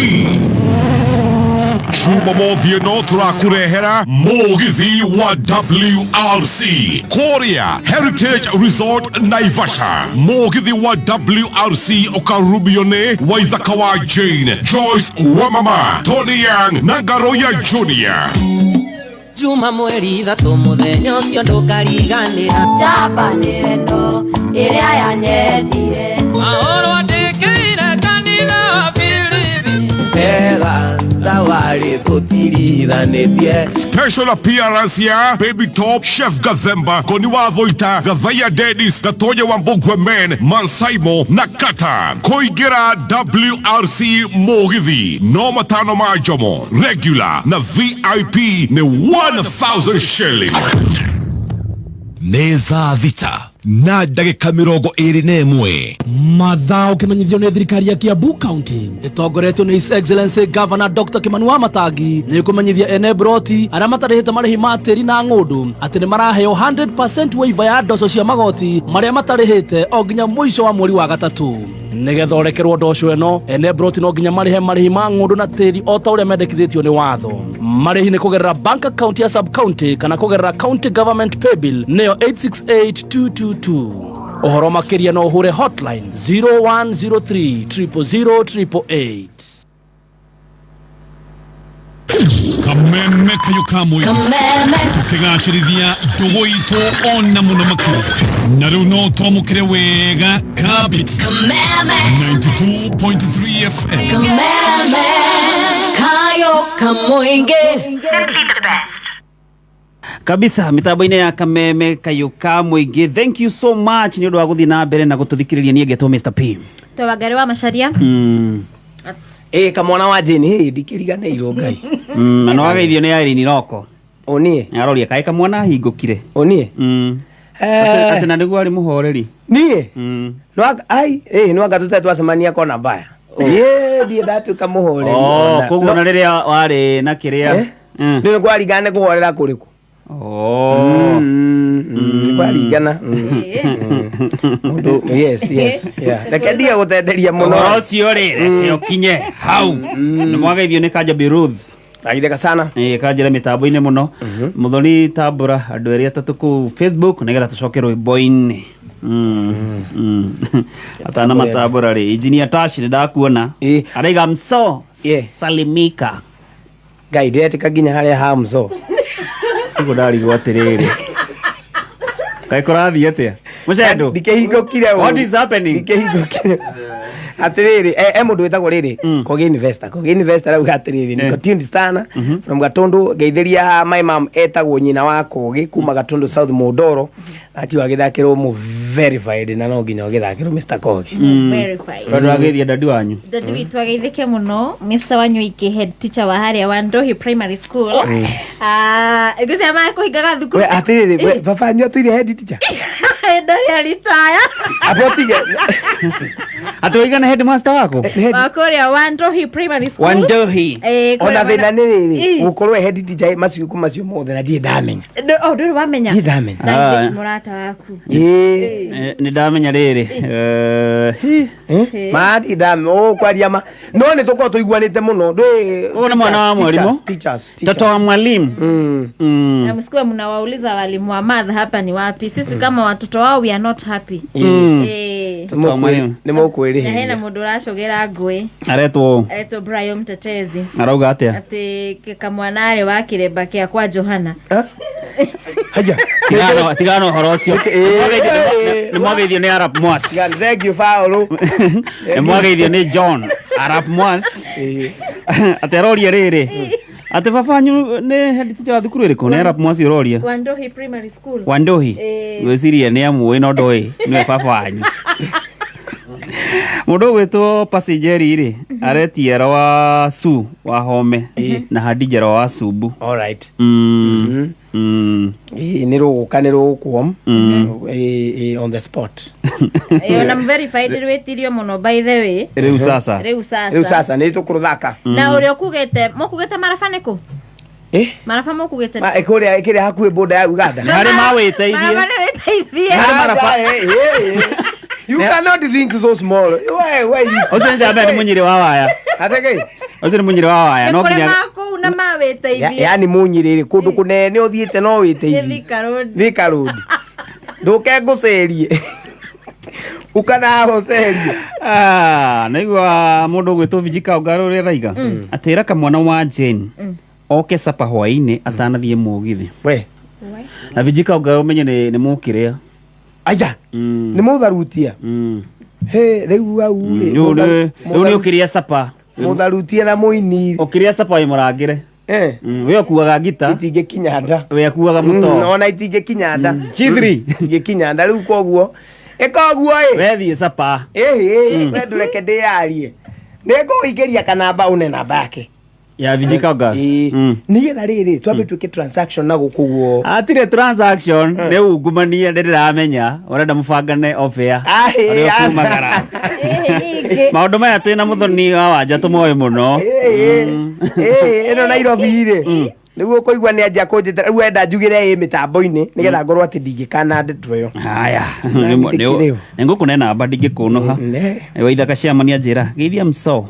Jumamothi ĩno tũrakũrehera mũgithi wa WRC kũrĩa Heritage Resort Naivasha. Mũgithi wa WRC ũkarumio nĩ Waithaka wa Jane, Joyce Wamama, Tony Young na Ngaroya Junior. Juma mweri 3, mũthenya ũcio ndũkariganĩra. Njamba nĩ wendo ĩrĩa yanyendire. Maũrũ andĩkĩire kanitha wa Filipi. Wega thawarĩ tũtirithanĩtie. Special appearance ya Baby Top, Chef Gathemba, Koni wa Thoita, Gathaya Dennis, Gatonya wa Mbugwe Men, Mansaimo na Kata. Kũingĩra WRC Mũgithi no 5 ma njomo, regular na VIP nĩ 1000 shilling. Nĩ thaa 6:21. Mathaa ũkĩmenyithio nĩ thirikari ya Kiambu County ĩtongoretio nĩ His Excellency Governor Dr. Kimani Wamatangi nĩ kũmenyithia ene broti arĩa matarĩhĩte marĩhi ma tĩri na ng'ũndũ atĩ nĩ maraheo 100% waiver ya ndoco cia magoti marĩa matarĩhĩte o nginya mũico wa mweri wa gatatũ. Nĩgetha ũrekerwo ndoco ĩno, ene broti no nginya marĩhe marĩhi ma ng'ũndũ na tĩri o ta ũrĩa mendekithĩtio nĩ watho. Marĩhi nĩ kũgerera bank account ya sub county kana kũgerera county government paybill nĩyo 868222. Ũhoro makĩria no ũhũre hotline 0103 000 888. Kameme kayo ka mũingĩ tũkĩgacĩrithia ndũgũ itũ ona mũno makĩria na rĩu no twamũkĩre wega kabit 92.3 FM. Kameme kayo kamoinge. Kabisa mitambo-inĩ ya Kameme Kayũ ka Mũingĩ. Thank you so much nĩ ũndũ wa gũthiĩ na mbere na gũtũthikĩrĩria. Niĩ ngetwo Mr P. Twawangari wa Macaria. Ĩ kamwana wa Jane, hĩ ndikĩriganĩirwo Ngai. Na nĩ wageithio nĩ Irene Roko. Ũniĩ aroria kaĩ kamwana ahingũkire. Ũniĩ. Atĩ na nĩguo arĩ mũhoreri. Niĩ ai ĩ nwanga tũte twacemania kona mbaya ĩ ndiĩ ndatuĩka mũhoreri. Oh, koguo na rĩrĩa warĩ na kĩrĩa nĩ kwaringana nĩ kũhorera kũrĩkũ. Oh. Nĩ kwaringana. Mũndũ, yes, yeah. Reke ndige gũtenderia mũno. Ũhoro ũcio rĩ, reke ũkinye hau. Nĩ mwageithio nĩ Kanja Ruth. Agitheka sana. Ĩ kanjĩra mĩtambo-inĩ mũno. Mũthoni tambũra andũ erĩ atatũ kũu Facebook nĩgetha tũcoke rwĩmbo-inĩ. Atana matambũra rĩ, Engineer Tash nĩ ndakuona. Araiga mso salimika. Ngai ndĩretĩka nginya harĩa ha mso. Tiguo ndarigwo atĩrĩrĩ. Kaĩ kũrathiĩ atĩa? Mũcendo. Ndikĩhingũkire. What is happening? Ndikĩhingũkire. Atĩrĩrĩ, e mũndũ wĩtagwo rĩrĩ Kogi Investor. Kogi Investor arauga atĩrĩrĩ, niko tuned sana from Gatundu. Ngeithĩria my mom etagwo nyina wa Kogi kuma Gatundu South Mũndoro, akiuga agĩthakĩrwo mu verified na no nginya ũgĩthakĩrwo Mr Kogi. Verified. Tondũ ageithia dadi wanyu. Dadi witũ ageithĩke mũno, Mr Wanyoike, head teacher wa harĩa Wandohi Primary School. Ah, ngwĩciria makũhingaga thukuru. We atĩrĩrĩ, we baba anyu atũire head teacher? Ndarĩ aritaya. Abotige. Atĩ ũigana headmaster wako? Wa kũrĩa Wandohi Primary School. Wandohi. Eh, kũrĩa Ona thĩna nĩ rĩrĩ, gũkorwo head teacher maciuku macio mothe na ndirĩ ndamenya. Oh, ndũrĩ wamenya? Ndirĩ ndamenya. Na ithe ti mũrata waku. Nĩ ndamenya rĩrĩ. Ma ndirĩ ndamenya ũkwaria ma no nĩ tũkorwo tũiguanĩte mũno ndũĩ. Ũyũ nĩ mwana wa mwalimu? Teachers. Mtoto wa mwalimu. Na msikuwe mnawauliza walimu wa math hapa ni wapi. Sisi kama watoto wao we are not happy. Eh. Mtoto wa mwalimu. Nĩ mũkwĩrĩhĩria. Na hena mũndũ ũracũgĩra ngũĩ. Aretwo. Etwo Brian Mtetezi. Arauga atĩa? Atĩ kamwana arĩ wa kĩremba kĩa kwa Johana. Tigana ũhoro ũcio. Nĩ mwageithio nĩ Arap Mwas. Thank you Paul. Nĩ mwageithio nĩ John Arap Mwas. Atĩ aroria rĩrĩ. Atĩ baba wanyu nĩ head teacher wa thukuru ĩrĩkũ? Nĩ Arap Mwas ũroria. Wandohi Primary School. Wandohi. Eh. Ngwĩciria nĩ amuĩ no ndoĩ nĩwe baba wanyu. Mũndũ ũgwĩtwo Pasingeri rĩ, aretia wa Su wa Home na Hadija wa Sumbu. All right. Ĩĩ nĩ rũgũka nĩ rũgũkuom on the spot. Eh, ona verified rwĩtirio mũno by the way. Rĩu sasa. Rĩu sasa. Rĩu sasa nĩ tũkũrũthaka. Na ũrĩa ũkugĩte, mũkugĩte maraba nĩkũ? Eh? Maraba mũkugĩte. Ma kũrĩa kĩrĩa hakuhĩ boda ya Uganda. Nĩ harĩ mawĩteithie. Maraba nĩ wĩteithie. You cannot think so small. We Ũcio nĩ njamba nĩ mũnyĩrĩ wa waya. Ateke. Ũcio nĩ mũnyĩrĩ wa waya no Nĩ kũrĩ nginya makũu na mawĩteithie. Yani mũnyĩrĩ kũndũ kũnene ũthiĩte no Nĩ wĩteithie. Thika Road. Thika Road. Ndũke ngũcerie. Ũkanahocerie. Ah, naigua mũndũ ũgwĩtwo Vijika Ongaro ũrĩa araiga atĩra kamwana wa Jane oke sapa hwainĩ atanathiĩ mũgithi. We. Na Vijika Ongaro ũmenye nĩ mũkĩrĩa. Aya. Nĩ mũtharutia. He rĩu au rĩ. Rĩu nĩ ũkĩrĩa sapa. Mũtharutia na mũini. Ũkĩrĩa sapa wĩ mũrangĩre. We ũkuaga ngita. Itingĩkinya nda. We akuaga mũtoo. Ona itingĩkinya nda. G3. Itingĩkinya nda rĩu koguo. Ĩka ũguo ĩ. Wethiĩ sapa. Ĩhĩ, we ndũreke ndĩyarie. Nĩngũingĩria kanamba une namba yake. Ya Vijika Ongaro. Nĩgetha rĩrĩ twambe twĩke transaction na gũkũ guo. Atirĩ transaction nĩ ungumania nĩ ndĩramenya ũrenda mũbangane off air. Ahĩ, Ũrĩa ũkumagara. Maũndũ maya twĩna mũthoni wa wanja tũmoĩ mũno. Ĩno Nairobi rĩ. Nĩguo ũkũigua nĩ anjia kũnjĩtĩra rĩu enda njugĩre ĩ mĩtambo-inĩ nĩgetha ngorwo atĩ ndingĩkana ndeto ĩyo. Haya. Na ndĩkĩrĩ o. Nĩ ngũkũne namba ndingĩkũnũha. Waithaka ciamania njĩra geithia mso.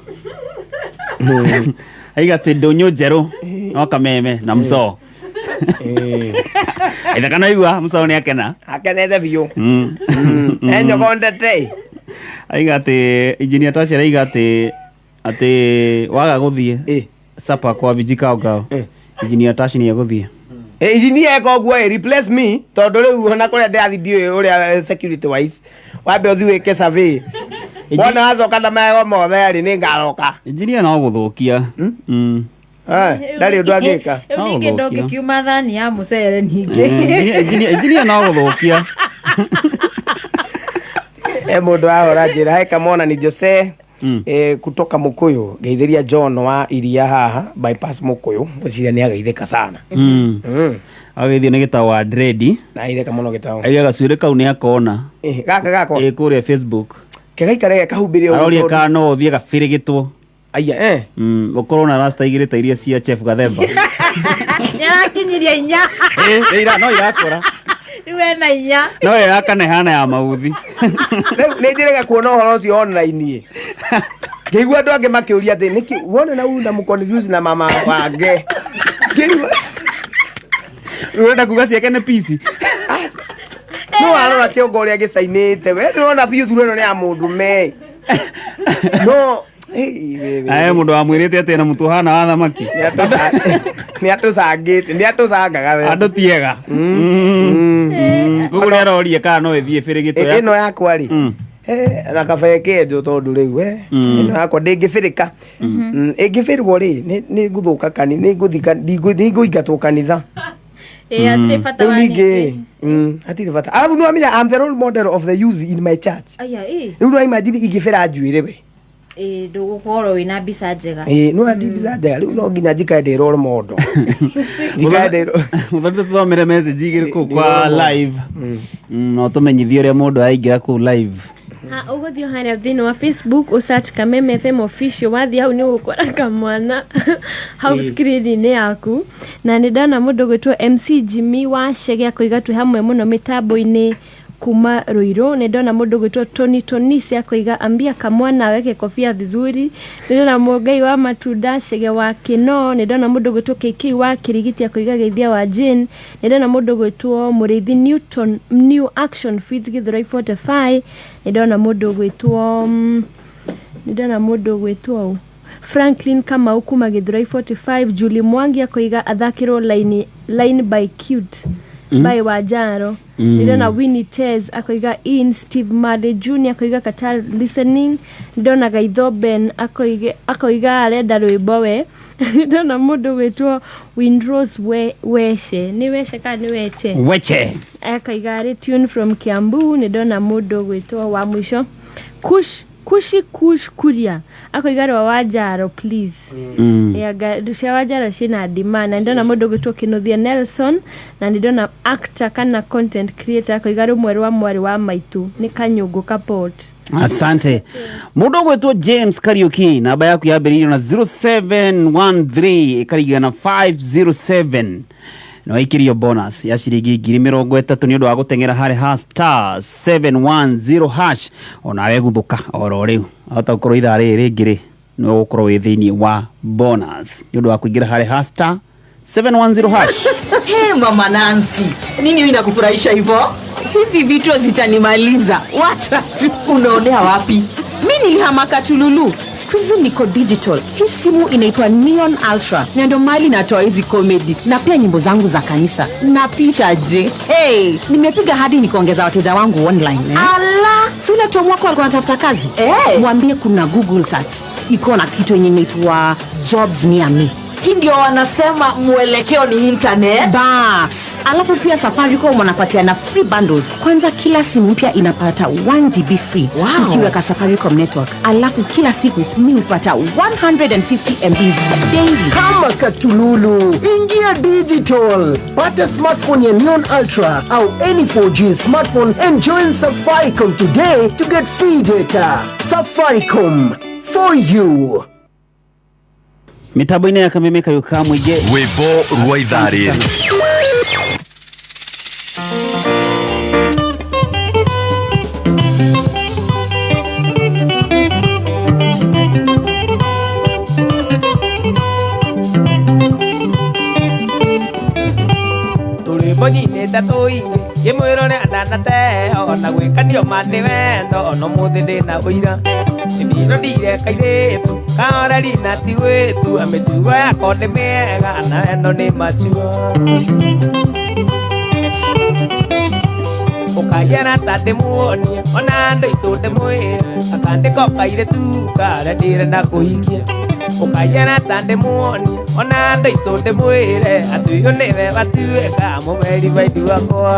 Aiga atĩ ndũnyũ njerũ no kameme na mso. Ithaka no igua mso nĩ akena. Akenete biũ. Enyogondete. Aiga atĩ engineer Tasha aiga atĩ atĩ waga gũthiĩ sapa kwa vijikaogao engineer Tashi nĩ egũthiĩ. Engineer eka ũguo ĩ replace me tondũ rĩu ona kũrĩa ndĩrathiĩ ndiũĩ ũrĩa security wise wambe ũthiĩ wĩke survey wona wacoka na magego mothe rĩ nĩ ngaroka. Engineer no gũthũkia. Ndarĩ ũndũ angĩka. Rĩu ningĩ ndũngĩkiuma thani ya mũcere ningĩ. Engineer no gũthũkia. Mũndũ ahora njĩra he kamona ni Jose kutoka Mukuyu ngeithĩria John wa iria haha bypass Mukuyu ngwĩciria nĩ ageithĩka sana. Ageithio nĩ gĩtau wa dread. Na ageithĩka mũno gĩtau. Aiga gacuĩrĩ kau nĩ akona. Gaka gakwa. Kũrĩa Facebook. Kegaikare kahumbĩre ũguo. Aroria kana no ũthiĩ gabĩrĩgĩtwo. Aya Ũkorwo na rasta igĩrĩ ta iria cia Chef Gathemba. Nĩarakinyiria inya. No irakũra. Rĩu ena inya. No ĩyo ya kana ĩhana ya mauthi. Rĩu nĩ njĩrĩga kuona ũhoro ũcio online. Ngĩigua andũ angĩ makĩũria atĩ nĩkĩ wone na una mũconfuse na mama wange. Ngĩigua Ũrenda kuga ciake nĩ pici. No arora kĩongo ũrĩa gĩcainĩte. We ndĩrona biũ thura ĩno nĩ ya mũndũ me. No Aye mũndũ wamwĩrĩte atĩ ena mũtu ũhana wa thamaki. Nĩ atũcangĩte, nĩ atũcangaga we. Andũ ti ega. Koguo nĩ aroria kana no ĩthiĩ ĩbĩrĩgĩtwo. Ĩno yakwa rĩ. Na kaba ĩkĩenjwo tondũ rĩu we ĩno yakwa ndĩngĩbĩrĩka. Ĩngĩbĩrwo rĩ nĩ ngũthũka kanitha, nĩ ngũingatwo kanitha. Hatirĩ bata wa ningĩ. Hatirĩ bata. Arabu nĩ wamenya I'm the role model of the youth in my church. Aya Rĩu no imagine ingĩbĩra njuĩrĩ we. Ndũgũkorwo wĩna mbica njega. No ati mbica njega rĩu no nginya njikare ndĩ role model. Njikare ndĩ Mũthoni tũthomere message igĩrĩ kũu kwa live. No tũmenyithie ũrĩa mũndũ araingĩra kũu live. Ũgũthiĩ harĩa thĩinĩ wa Facebook ũsearch Kameme FM official wathiĩ hau nĩ ũgũkora kamwana hau screen-inĩ yaku. Na nĩ ndona mũndũ ũgwĩtwo MC Jimmy wa Chege akoiga twĩ hamwe mũno mĩtambo-inĩ kuma Ruiru. Nĩ ndona mũndũ ũgwĩtwo Tony Tonisi akoiga ambia kamwana aweke kofia vizuri. Nĩ ndona Mũngai wa matunda Chege wa Kino. Nĩ ndona mũndũ ũgwĩtwo KK wa Kirigiti akoiga geithia wa Jane. Nĩ ndona mũndũ ũgwĩtwo Mũrĩithi Newton New Action Feeds Githurai 45. Nĩ ndona mũndũ ũgwĩtwo nĩ ndona mũndũ ũgwĩtwo Franklin Kamau kuma Githurai 45. Julie Mwangi akoiga athakĩrwo line by cute by Wajaro. Ndona Winnie Tez akoiga in Steve Made Jr akoiga Qatar listening. Ndona Gaitho Ben akoiga arenda rwĩmbo we. Ndona mũndũ gwĩtwo Windrose Weshe. Nĩ Weshe kana nĩ Weche? Weche. Akoiga arĩ tune from Kiambu. Nĩ ndona mũndũ gwĩtwo wa mũico Kushi Kush Kuria akoiga rwa Wajaro please. Cia Wajaro ciĩna demand. Na ndona mũndũ ũgwĩtwo Kĩnuthia Nelson na nĩ ndona actor kana content creator akoiga rũmwe rwa mwarĩ wa maitũ nĩ kanyũngũ kapot. Asante. Mũndũ ũgwĩtwo James Kariuki namba yaku yambĩrĩirio na 0713 ĩkarigio na 507. No aikirio bonus ya ciringi 30,000 nĩ ũndũ wa gũteng'era harĩ ha star 710 hash. Onawe gũthũka oro rĩu ahota gũkorwo ithaa rĩrĩ rĩngĩ rĩ no gũkorwo wĩ thĩinĩ wa bonus nĩ ũndũ wa kũingĩra harĩ ha star 710 hash. Hey, Mama Nancy, nini inakufurahisha hivyo? Hizi vitu zitanimaliza. Wacha tu. Unaonea wapi? Mimi nilihama Katululu. Siku hizi niko digital. Hii simu inaitwa Neon Ultra. Na ndio mali natoa hizi comedy na pia nyimbo zangu za kanisa. Na picha je. Hey, nimepiga hadi nikaongeza wateja wangu online. Ala, si ule Tom wako alikuwa anatafuta kazi? Mwambie kuna Google search. Iko na kitu yenye inaitwa Jobs Near Me. Hii ndio wanasema mwelekeo ni internet. Bas. Alafu pia Safaricom wanapatia na free bundles. Kwanza kila simu mpya inapata 1 GB free. Wow. Ukiweka Safaricom network. Alafu kila siku mimi hupata 150 MB daily. Kama Katululu, ingia digital. Pata smartphone ya Neon Ultra au any 4G smartphone and join Safaricom today to get free data. Safaricom for you. Mitambo-inĩ ya Kameme Kayũ ka Mũingĩ. Rwĩmbo rwa ithaa rĩrĩ. Tũrwĩmbo nyinĩte tũingĩ ngĩmwĩra ũrĩa ndanateo ona gwĩkanio ma nĩ wendo ona ũmũthĩ ndĩna ũira ndĩrondire kairĩtu kahoreri na ti gwĩtu mĩtugo yako nĩ mĩega na wendo nĩ matua ũkaiara ta ndĩmuonie ona andũ aitũ ndĩmwĩre akandĩko kairĩtu karĩa ndĩrenda kũhikia ũkaiara ta ndĩmuonie ona andũ aitũ ndĩmwĩre atĩ ũyũ nĩwe watuĩka mũmeri baidi wakwa.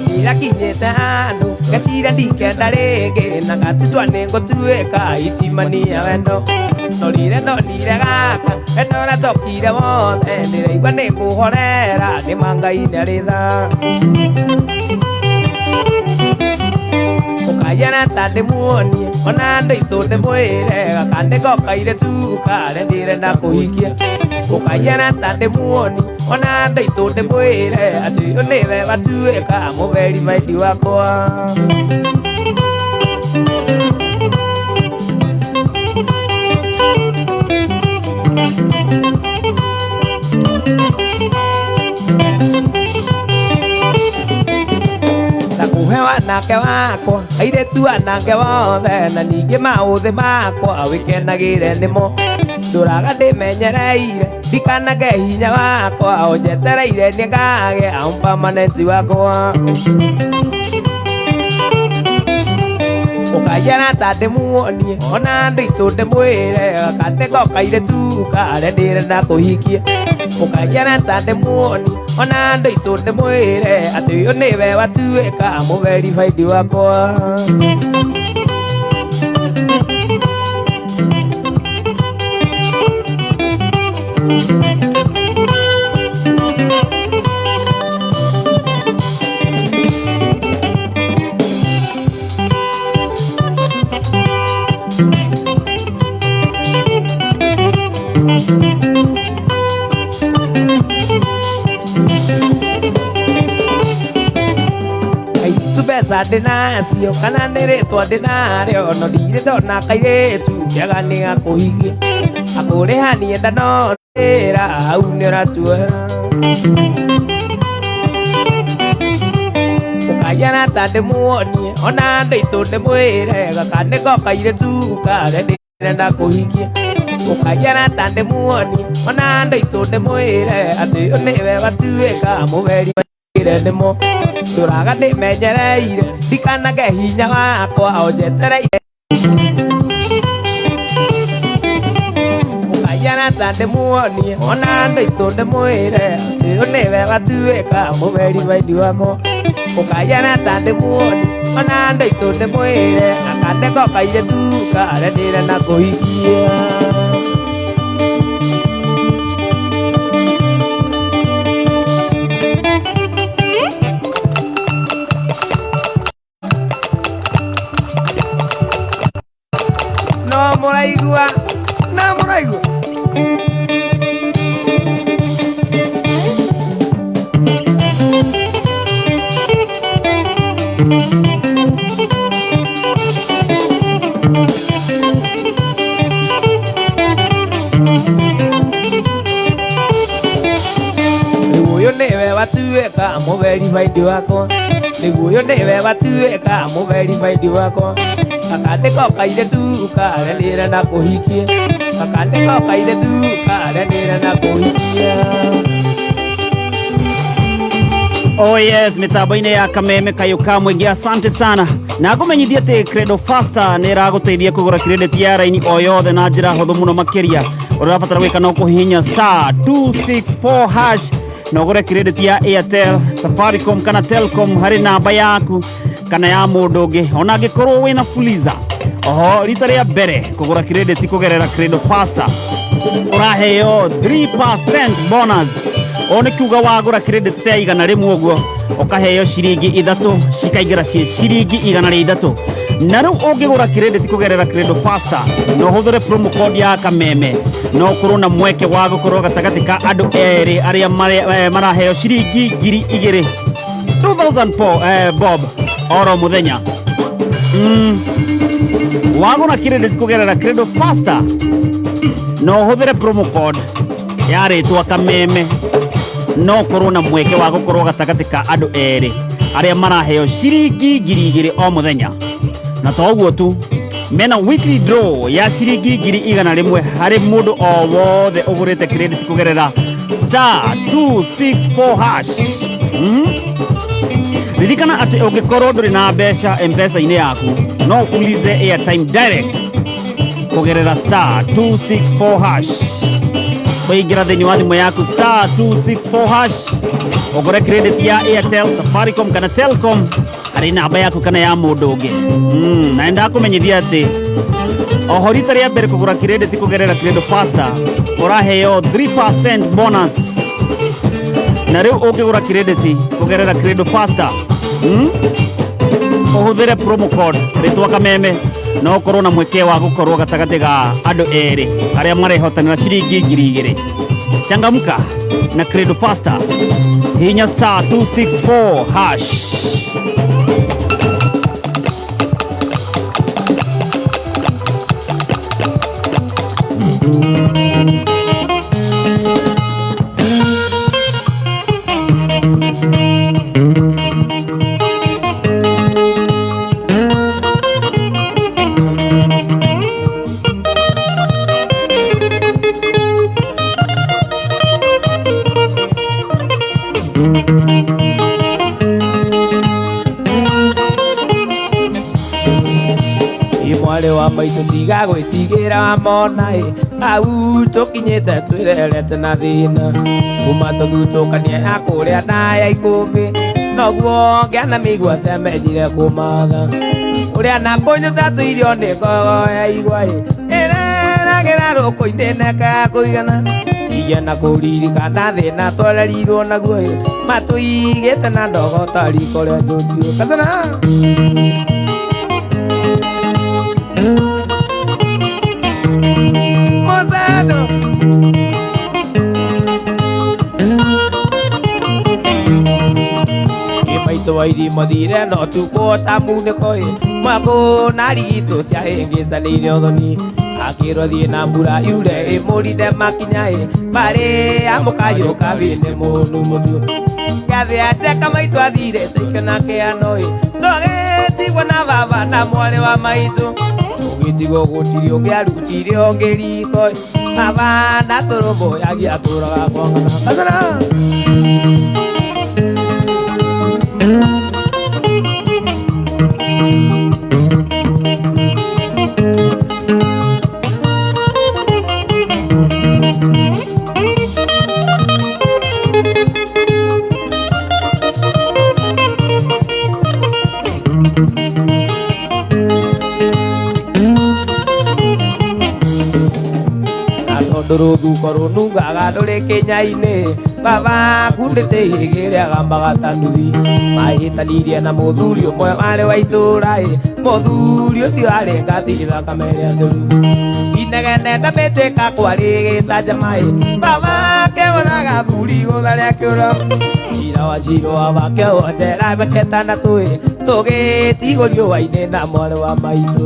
Ndĩrakinyĩte handũ ngeciria ndikenda rĩngĩ na ngatutua nĩngũtuĩka itimania wendo no rĩrĩa ndonire gaka wendo ũracokire wothe ndĩraigua nĩngũhorera nĩ ma Ngai nĩarĩ tha. Ũkaiara ta ndĩmuonie ona andũ aitũ ndĩmwĩre gakandĩko kairĩtu karĩa ndĩrenda kũhikia ũkaiara ta ndĩmuonie ona andũ aitũ ndĩmwĩre atĩ ũyũ nĩwe watuĩka mũberi baidi wakwa. Ndakuhe wanake wakwa airĩtu anake wothe na ningĩ maũthĩ makwa wĩkenagĩre nĩmo ndũraga ndĩmenyereire ndikanage hinya wakwa ũnjetereire nĩngage ampamanenti wakwa. Ũkaiara ta ndĩmuonie ona andũ aitũ ndĩmwĩre gakandĩko kairĩtu karĩa ndĩrenda kũhikia ũkaiara ta ndĩmuonie ona andũ aitũ ndĩmwĩre atĩ ũyũ nĩwe watuĩka mũberi baidi wakwa. Mbeca ndĩnacio kana nĩ rĩtwa ndĩnarĩo no ndirĩ ndona kairĩtu kĩaga nĩ gakũhikia akũrĩha niĩ ndanonĩra hau nĩ ũratuohera. Ũkaiara ta ndĩmuonie ona andũ aitũ ndĩmwĩre gakandĩko kairĩtu karĩa ndĩrenda kũhikia ũkaiara ta ndĩmuonie ona andũ aitũ ndĩmwĩre atĩ ũyũ nĩwe watuĩka mũberi nĩmo ndũraga ndĩmenyereire ndikanage hinya wakwa ũnjetereire ũkaiara ta ndĩmuonie ona andũ aitũ ndĩmwĩre atĩ ũyũ nĩwe watuĩka mũberi baidi wakwa ũkaiara ta ndĩmuonie ona andũ aitũ ndĩmwĩre akandĩko kairĩtu karĩa ndĩrenda kũhikia. No mũraigua no mũraigua. Rĩu ũyũ nĩwe watuĩka mũberi baidi wakwa rĩu ũyũ nĩwe watuĩka mũberi baidi wakwa gakandĩko kairĩtu karĩa ndĩrenda kũhikia gakandĩko kairĩtu karĩa ndĩrenda kũhikia. Oh yes, mitambo-inĩ ya Kameme Kayũ ka Mũingĩ, asante sana. Na ngũmenyithie atĩ Credo Faster nĩ ĩragũteithia kũgũra credit ya raini o yothe na njĩra hũthũ mũno makĩria. Ũrĩa ũrabatara gwĩka no kũhihinya star 264 hash na ũgũre credit ya Airtel, Safaricom kana Telcom harĩ namba yaku kana ya mũndũ ũngĩ ona angĩkorwo wĩna Fuliza. Oho rita rĩa mbere kũgũra credit kũgerera Credo Faster Ũraheo 3% bonus. O nĩ kiuga wagũra credit ta 100 ũguo ũkaheo ciringi 3 cikaingĩra ciĩ ciringi 103. Na rĩu ũngĩgũra credit kũgerera Credo Faster no ũhũthĩre promo code ya Kameme no ũkorwo na mweke wa gũkorwo gatagatĩ ka andũ erĩ arĩa maraheo ciringi 2000 2000 bob oro mũthenya. Wagũra credit kũgerera Credo Faster no ũhũthĩre promo code ya rĩtwa Kameme no ũkorwo na mweke wa gũkorwo gatagatĩ ka andũ erĩ arĩa maraheo ciringi 2000 o mũthenya. Na to ũguo tu, mena weekly draw ya ciringi 100,000 harĩ mũndũ o wothe ũgũrĩte credit kũgerera star 264 hash. Ririkana atĩ ũngĩkorwo ndũrĩ na mbeca M-Pesa-inĩ yaku no ũfulize airtime direct kũgerera star 264 hash. Kũingĩra thĩinĩ wa thimũ yaku star 264 hash ũgũre credit ya Airtel, Safaricom kana Telcom harĩ namba yaku kana ya mũndũ ũngĩ. Na nĩndakũmenyithia atĩ oho rita rĩa mbere kũgũra credit kũgerera Credo Faster ũraheo 3% bonus. Na rĩu ũngĩgũra credit kũgerera Credo Faster ũhũthĩre promo code rĩtwa Kameme no ũkorwo na mweke wa gũkorwo gatagatĩ ga andũ erĩ arĩa marehotanĩra ciringi 2000. Changamka na Credo Faster, hinya star 264 hash. Mwarĩ wa maitũ tiga gwĩtigĩra mona ĩ hau tũkinyĩte twĩrerete na thĩna kuma tũthutũkanie ya kũrĩa ndaya ikũmbĩ noguo ngĩana mĩigua cemenjire kũmatha ũrĩa na mbũnyũ tatũ irio nĩ ngogo ya igwa ĩ ĩreragĩra rũkũ-inĩ neka kũigana igena kũririkana thĩna twererirwo naguo ĩ matũigĩte na ndogo ta riko rĩa njũkiũ kacana. Mozano Maitũ wa irimo thire no tukũ ta munĩko ĩ mwakũ na rigitũ ciahĩngĩcanĩire ũthoni akĩrwo thiĩ na mbura yure ĩmũrinde makinya ĩ marĩ amũkayũka wĩnĩ mũnu mũtu gathĩ ateka maitũ athire caike na kĩano ĩ tũgĩtigwo na baba na mwarĩ wa maitũ tũgĩtigwo gũtirĩ ũngĩarutire ũngĩ riko ĩ baba ndatũrũmbũyagia atũraga kwongana kacana. Rũthuko rũnungaga ndũrĩ kĩnya-inĩ baba kundĩte ihĩgĩ rĩagambaga ta nduthi mahĩtanirie na mũthuri ũmwe warĩ wa itũũra ĩ mũthuri ũcio arĩ ngathi thakame ĩrĩa theru inegene ndamĩtĩka kwarĩ gĩcanjama ĩ baba kĩgũthaga thuri gũtharia kĩũra cira wa ciro wa bakĩhotera mĩaka ĩtandatũ ĩ tũgĩtigwo riũa-inĩ na mwarĩ wa maitũ.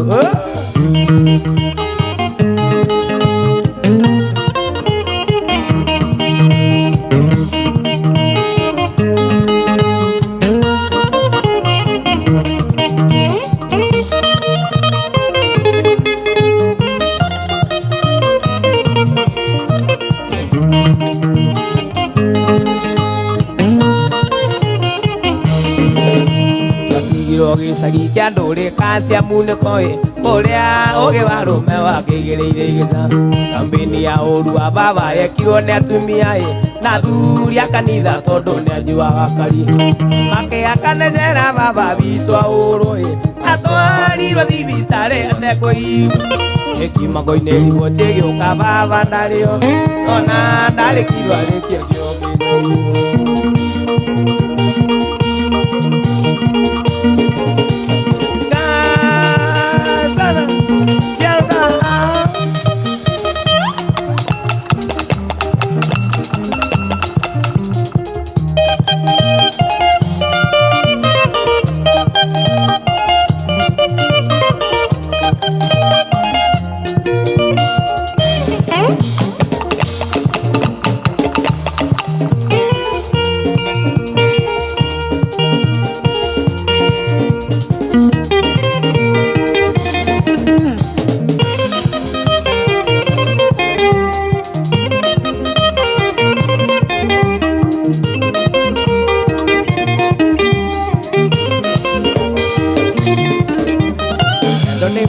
Gĩcagi kĩa ndũrĩka cia munĩko ĩ kũrĩa ũgĩ wa rũme wakĩigĩrĩire igĩca kambĩni ya ũru wa baba yekirwo nĩ atumia ĩ na athuri a kanitha tondũ nĩ anyuaga kari makĩakana njera baba witũ ahũrwo ĩ atwarirwo thibitarĩ atekũigua Ĩkimago-inĩ riboti ĩgĩũka baba ndarĩo ona ndarĩkirwo arĩkĩendio kĩndũ. Gazana, yalda.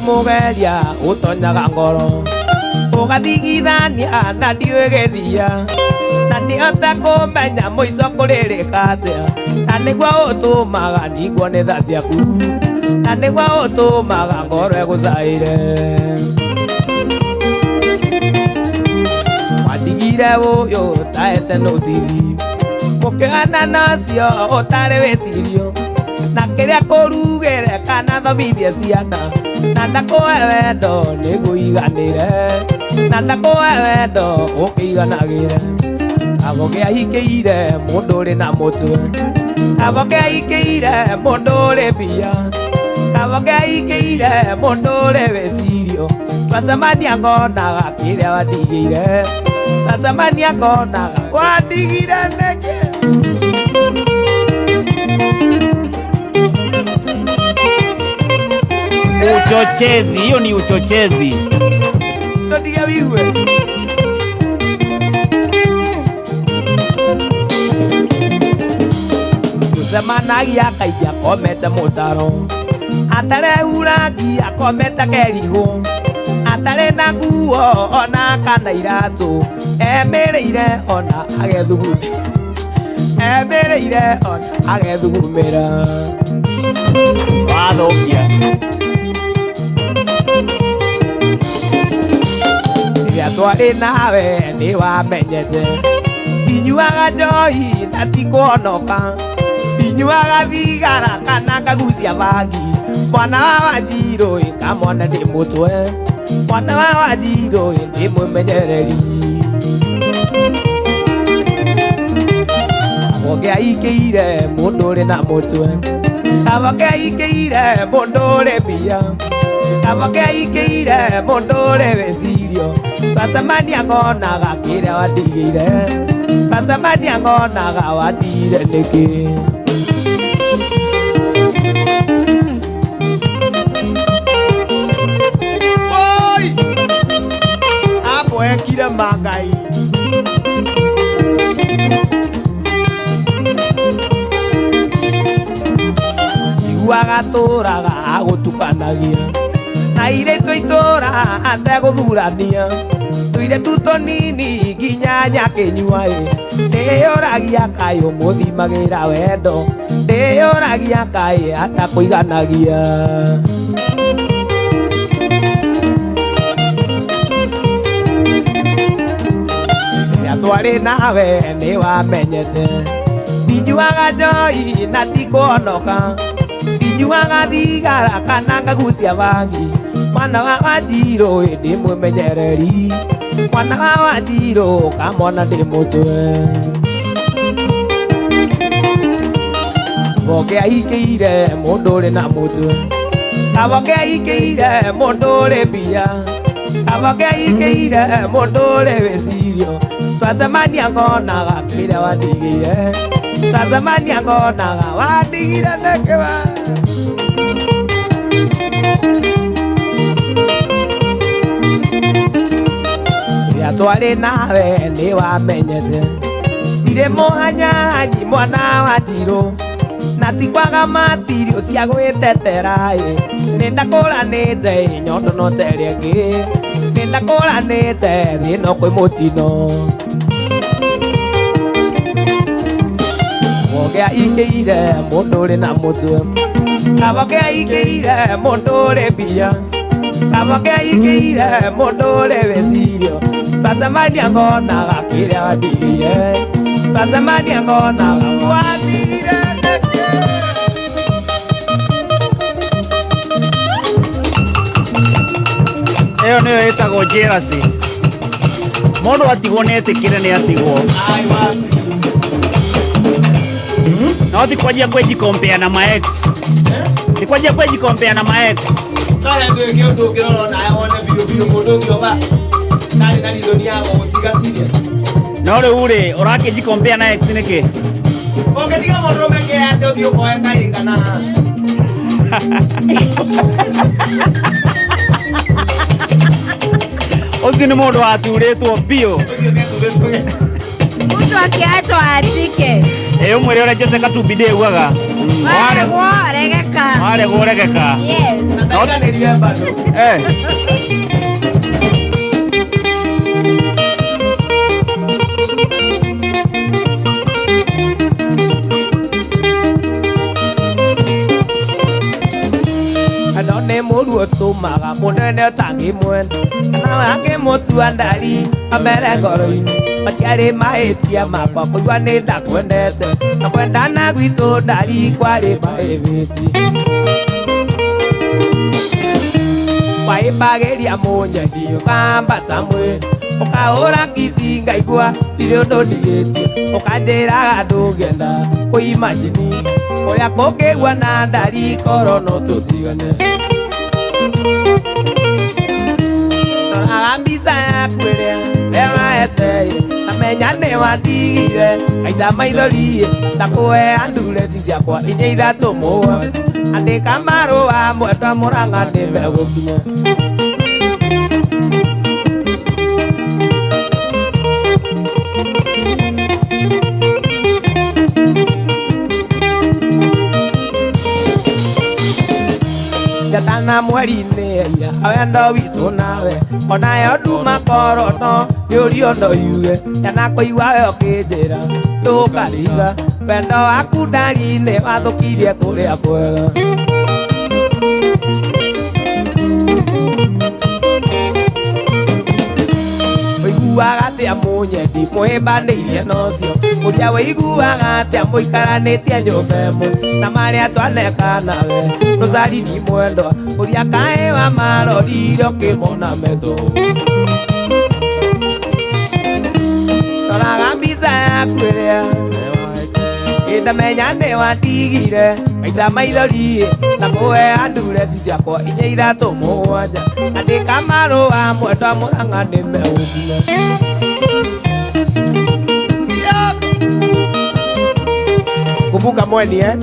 Mugeria utonyaga ngoro ugathigithania na ndiũĩ gĩthia na ndihota kũmenya mũico kũrĩrĩka atĩa na nĩguo ũtũmaga ningwo nĩ tha ciaku na nĩguo ũtũmaga ngoro ĩgũcaĩre. Watigire ũyũ ũtaete nũtithi mũkĩhana nacio ũtarĩ wĩcirio na kĩrĩa kũrugĩre kana thomithie ciana na ndakũhe wendo nĩngũiganĩre na ndakũhe wendo ũkĩiganagĩre. Abo kĩahikĩire mũndũ ũrĩ na mũtwe, abo kĩahikĩire mũndũ ũrĩ mbia, abo kĩahikĩire mũndũ ũrĩ wĩcirio. Twacemania ngonaga kĩrĩa wandigĩire, twacemania ngonaga wandigire nĩkĩ. Uchochezi, hiyo ni uchochezi. Ndio wiwe. Tucemanagia kaingĩ akomete mũtaro, atarehuragia akomete kerigũ, atarĩ na nguo ona kana iratũ, emĩrĩire ona agethugumĩra, emĩrĩire ona agethugumĩra. Wathũkia. Rĩrĩa twarĩ nawe nĩwamenyete ndinyuaga njohi na ti kũhonoka, ndinyuaga thigara kana ngagucia bangi. Mwana wa Wanjirũ ĩ kamwana ndĩ mũtwe, mwana wa Wanjirũ ĩ ndĩ mũmenyereri. Abo kĩahikĩire mũndũ ũrĩ na mũtwe, abo kĩahikĩire mũndũ ũrĩ mbia, abo kĩahikĩire mũndũ ũrĩ wĩcirio. Twacemania ngonaga kĩrĩa wandigĩire, twacemania ngonaga wandigire nĩkĩ. Oi! Amwekire mangai. Iguaga tũraga agũtukanagia na irĩtu itũra ategũthurania, tũirĩtu tũnini nginya nyakĩnyua ĩ ndĩyũragia kaĩ ũmũthimagĩra wendo, ndĩyũragia kaĩ atakũiganagia. Rĩrĩa twarĩ nawe nĩwamenyete ndinyuaga njohi na ti kũhonoka, ndinyuaga thigara kana ngagucia bangi. Mwana wa Wanjirũ ĩ ndĩ mũmenyereri, mwana wa Wanjirũ kamwana ndĩ mũtwe. Abo kĩahikĩire mũndũ ũrĩ na mũtwe, abo kĩahikĩire mũndũ ũrĩ mbia, abo kĩahikĩire mũndũ ũrĩ wĩcirio. Twacemania ngonaga kĩrĩa wandigĩire, twacemania ngonaga wandigire nĩkĩ we. Rĩrĩa twarĩ nawe nĩwamenyete ndirĩ mũhanyanyi mwana wa Wanjirũ, na ti kwaga matirio cia gwĩtetera ĩ nĩndakũranĩte ĩ nyondo no ta ĩrĩa ĩngĩ, nĩndakũranĩte thĩ ĩno kwĩ mũtino. Abo kĩahikĩire mũndũ ũrĩ na mũtwe, abo kĩahikĩire mũndũ ũrĩ mbia, Kamũkeigĩire mũndũ ũrĩ wĩcirio twacemania ngonaga kĩrĩa wandigĩire twacemania ngonaga wathire nĩkĩ. Ĩyo nĩyo ĩtagwo jealousy. Mũndũ atigwo nĩ etĩkĩre nĩ atigwo. No ti kwanjia kwĩjikompea na ma ex. Ti kwanjia kwĩjikompea na ma ex. No he ndũ ĩngĩ ũndũ ũngĩrora nawe wone biũ biũ mũndũ ũcio ba ndarĩ na reason ya gũgũtiga serious. No rĩu rĩ ũrakĩjikompea na ex nĩkĩ? Ũngĩtiga mũndũrũme kĩate ũthiĩ ũkoe kairĩ kana ũcio nĩ mũndũ waturĩtwo biũ. Mtu akiachwa aachike. Ĩ ũmwĩre ũrĩa Jose Katumbi ndĩugaga. Waregwo regeka. Waregwo regeka. Yes. Eh. Andũ nĩ mũru ũtũmaga mũnene ũtangĩmwenda kana akĩmũtua ndari amere ngoro-inĩ matiarĩ mahĩtia makwa kũigua nĩ ndakwendete na kwendana gwitũ ndari kwarĩ mahĩbĩtie waĩmbagĩria mũnyendi ũkambata mwĩrĩ ũkahũra kici ngaigua ndirĩ ũndũ ndigĩtie ũkanjĩraga ndũngĩenda kũimajini ũrĩa kũngĩgua na ndari korwo no tũtigane. Ndoraga mbica yaku ĩrĩa wewaeteire ngamenya nĩ wandigire ngaita maithori ndakũhe andureci ciakwa inya ithatũ mũgwanja andĩka marũa mwendwa Mũrang'a nĩmegũkinya. Njata na mweri nĩ aira wendo witũ nawe onayo nduma korwo no yũrio no yuge ndanakũigua we ũkĩnjĩra ndũkariga wendo waku ndari nĩ wathũkirie kũrĩa kwega. Ũiguaga atĩa mũnyendi mũhĩmbanĩirie na ũcio ũrĩa ũiguaga atĩa mũikaranĩtie nyũmba ĩmwe na marĩa twaneka nawe Rosalini mwendwa ũrĩa kaĩ wa marorire ũkĩmona metũ. Ndoraga mbica yaku ĩrĩa ndamenya nĩ wandigire ngaita maithori na kũhe andureci ciakwa inya ithatũ mũgwanja andĩka marũa mwendwa Mũrang'a nĩmegũkinya. Kumbuka mweni eh?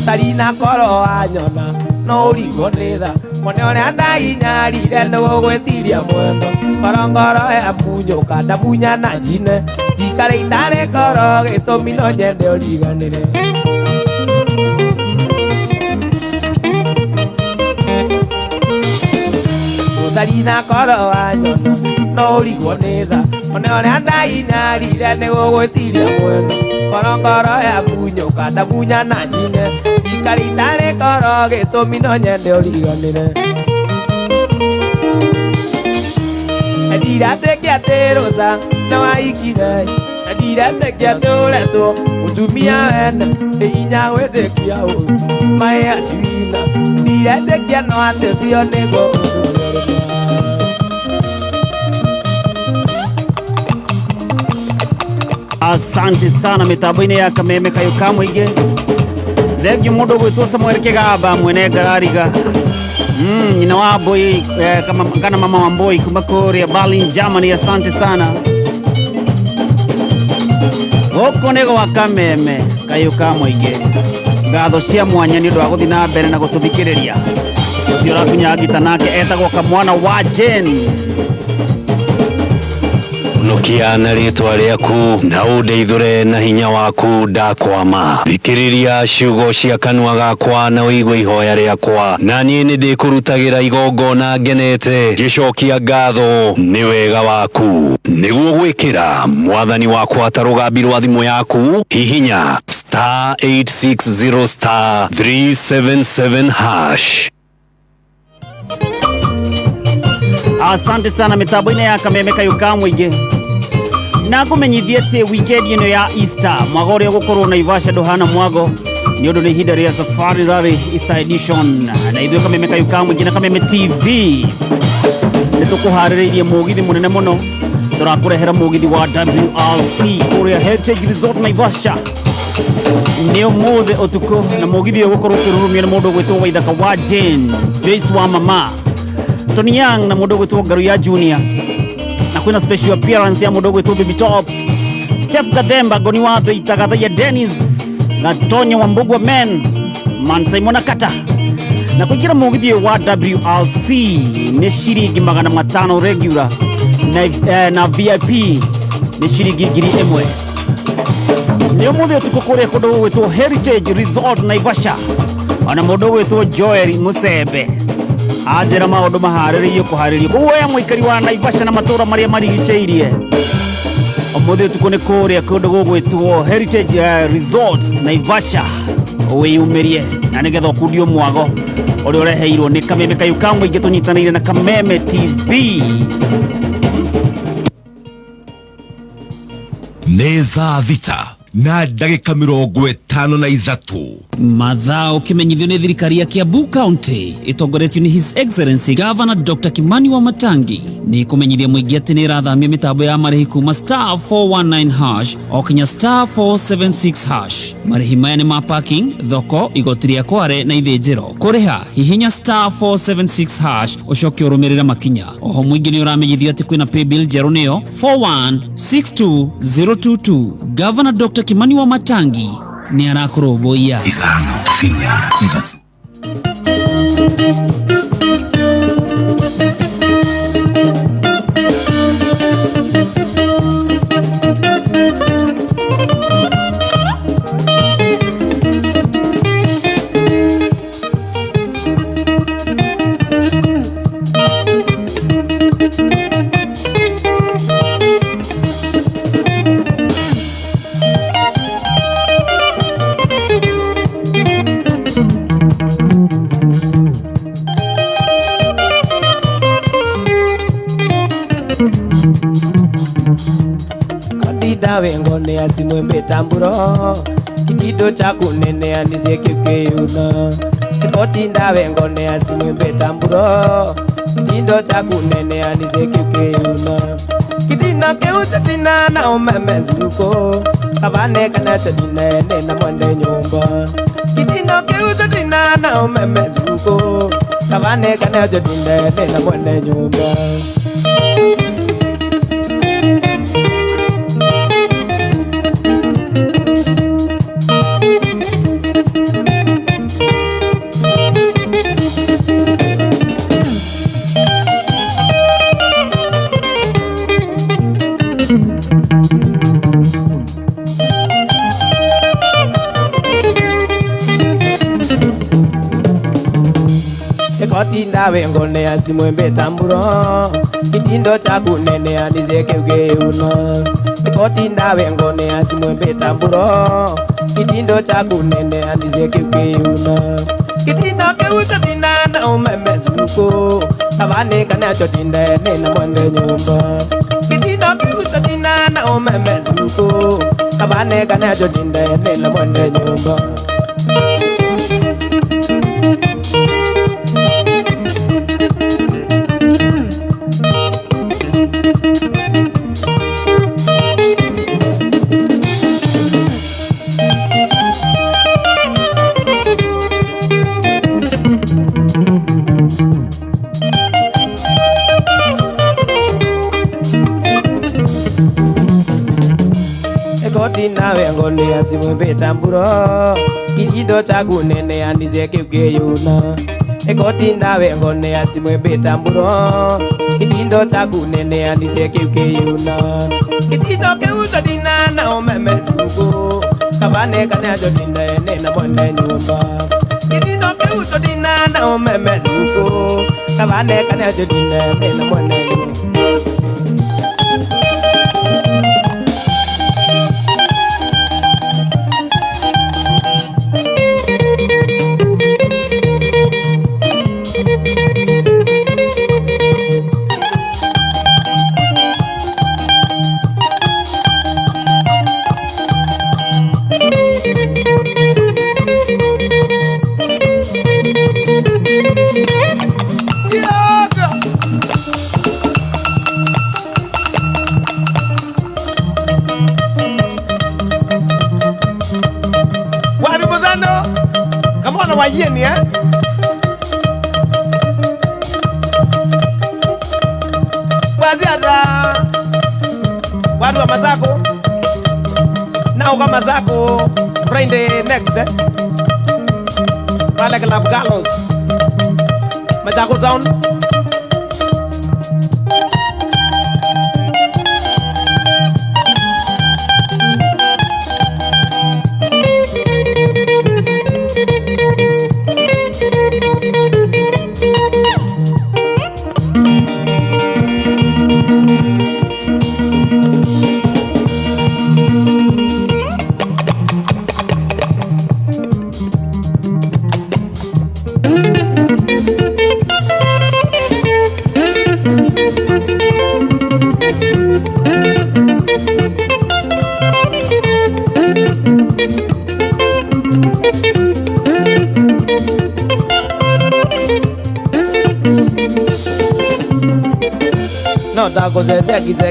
Tarina koro wanyona no ũrigwo nĩ tha mwene ũrĩa ndainyarire nĩgũgwĩciria mwendo ngorongoro yamunyũka ndamunya na njine njikare itarĩ ngoro gĩtũmi no nyende ũriganĩre. Tarina koro wanyona no ũrigwo nĩ tha mwene ũrĩa ndainyarire nĩgũgwĩciria mwendo ngorongoro yamunyũka ndamunya na njine njikare itarĩ ngoro gĩtũmi no nyende ũriganĩre. Ndiratĩkia atĩ Rosa nĩwaikire ndiratĩkia atĩ ũretwo mũtumia wene nĩ hinya gwĩtĩkia ũũ maĩ atiwina ndiretĩkia no atĩ ũcio nĩguo ũndũ ũrĩa. Asante sana mitambo-inĩ ya Kameme kayũ ka mũingĩ. Thengiũ mũndũ ũgwĩtwo Samuel Kĩgamba mwene ngarariga nyina wa Mbui kana mama wa Mbui kuma kũrĩa Berlin Germany. Asante sana. Gũkũ nĩ gwa Kameme kayũ ka mũingĩ. Ngatho cia mwanya nĩ ũndũ wa gũthiĩ na mbere na gũtũthikĩrĩria. Ũcio ũrakunya ngita nake etagwo Kamwana wa Jane. Honokia na rĩtwa rĩaku na ũndeithũre na hinya waku ndakwama. Thikĩrĩria ciugo cia kanua gakwa na ũigue ihoya rĩakwa, na niĩ nĩndĩkũrutagĩra igongona ngenete ngĩcokia ngatho nĩ wega waku. Nĩguo gwĩkĩra mwathani wakwa ta rũgambi rwa thimũ yaku, hihinya star 860 star 377 hash. Asante sana mitambo-inĩ ya Kameme kayũ ka mũingĩ na ngũmenyithie atĩ weekend ĩno ya Easter mwago ũrĩa ũgũkorwo Naivasha ndũhana mwago nĩ ũndũ nĩ ihinda rĩa Safari Rally Easter Edition na ithuĩ Kameme kayũ ka mũingĩ na Kameme TV nĩ tũkũharĩrĩirie mũgithi mũnene mũno tũrakũrehera mũgithi wa WRC kũrĩa Heritage Resort Naivasha nĩ ũmũthĩ ũtukũ na mũgithi ũyũ ũgũkorwo ũkĩrurumio nĩ mũndũ ũgwĩtwo Waithaka wa Jane Joyce wa mama Tony Young na mũndũ ũgwĩtwo Ngaruya Junior na kwĩna special appearance ya mũndũ ũgwĩtwo Baby Top Chef Gathemba Ngoni wa Thũita Gathaiya Dennis Gatonyo wa Mbugua Men Mansaimona Kata na kũingĩra mũgithi ũyũ wa WRC nĩ ciringi 500 regular na VIP nĩ ciringi 1000. Nĩ ũmũthĩ ũtukũ kũrĩa kũndũ gũgwĩtwo Heritage Resort Naivasha ona mũndũ ũgwĩtwo Joel Musembe anjĩra maũndũ maharĩrĩirio kũharĩrio koguo we mũikari wa Naivasha na matũũra marĩa marigicĩirie ũmũthĩ ũtukũ nĩ kũrĩa kũndũ gũgwĩtwo Heritage Resort Naivasha wĩyumĩrie na nĩgetha ũkundio mwago ũrĩa ũreheirwo nĩ Kameme kayũ ka mũingĩ tũnyitanĩire na Kameme TV. Nĩ thaa 6 na ndagĩka 53. Mathaa ũkĩmenyithio nĩ thirikari ya Kiambu County ĩtongoretio nĩ His Excellency Governor Dr. Kimani Wamatangi nĩ kũmenyithia mũingĩ atĩ nĩ ĩrathamia mĩtambo ya marĩhi kuma star 419 hash o kinya star 476 hash. Marĩhi maya nĩ ma parking, thoko, igoti rĩa kware na ithĩnjĩro. Kũrĩha hihinya star 476 hash ũcoke ũrũmĩrĩre makinya. Oho mũingĩ nĩ ũramenyithio atĩ kwĩna paybill njerũ nĩyo 4162022. Governor Dr. Kimani Wamatangi nĩ arakũrũmbũiya. 5 4 3. Wengo ne asimwe mbetamburo kitindo cha kunene anisie kiukeyuna kotinda wengo ne asimwe mbetamburo kitindo cha kunene anisie kiukeyuna kitina keucha tina na umeme nzuko kabane kana tadine na mwende nyumba kitina keucha tina na umeme nzuko kabane kana tadine na mwende nyumba. Kotinda wengo ne asimwe mbetamburo kitindo cha kunene anisie kiukeyuna kotinda wengo ne asimwe mbetamburo kitindo cha kunene anisie kiukeyuna kitindo keucha tina na umeme nzuko abane kana chotinda na mwende nyumba kitindo keucha tina na umeme nzuko abane kana chotinda na mwende nyumba. Kotinda wengo ne asimwe mbetamburo kitindo cha kunene anisie kiukeyuna Ekotinda wengo ne asimwe mbetamburo kitindo cha kunene anisie kiukeyuna kitindo keucha tina na umeme nzuko kabane kana jotinda na mwende nyumba kitindo keucha tina na umeme nzuko kabane kana jotinda na mwende nyumba. Mayeni eh? Waziada watu wa Masako nao kama Masako Friday next eh? Pale Club Carlos Masako Town.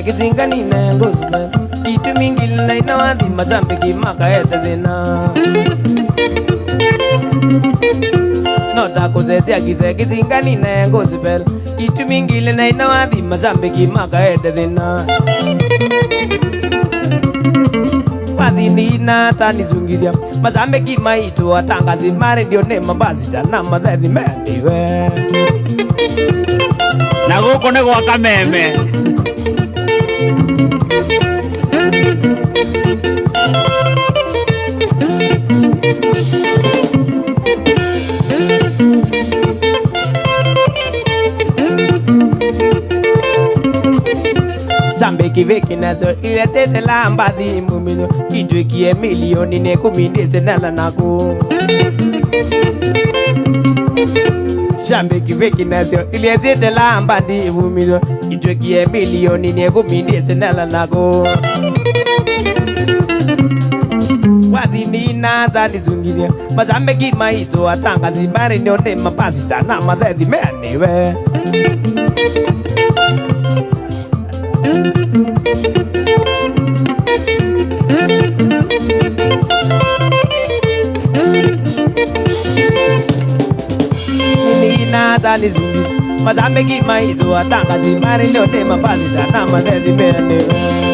Kizinganine ngosme itu mingil na inawadi mazambiki makaete dena no takozezia kize kizinganine ngosbel itu mingil na inawadi mazambiki makaete dena Padini na tanizungidia mazambiki maitu atangazi mare ndio ne mabasi na mathethi mendiwe na guku ni gwa Kameme. Zambeki veki nazo ile sete la mbadhi mumino itwikie milioni ne kumindise nala naku Zambeki veki nazo ile sete la mbadhi mumino itwikie milioni ne kumindise nala naku Wadhini na talizungidia mazambeki maito atangazi mare ndio ne mapasita na mathethi meniwe Mazambeki maito atangazi mare ndio ne mapasita na mathethi meniwe.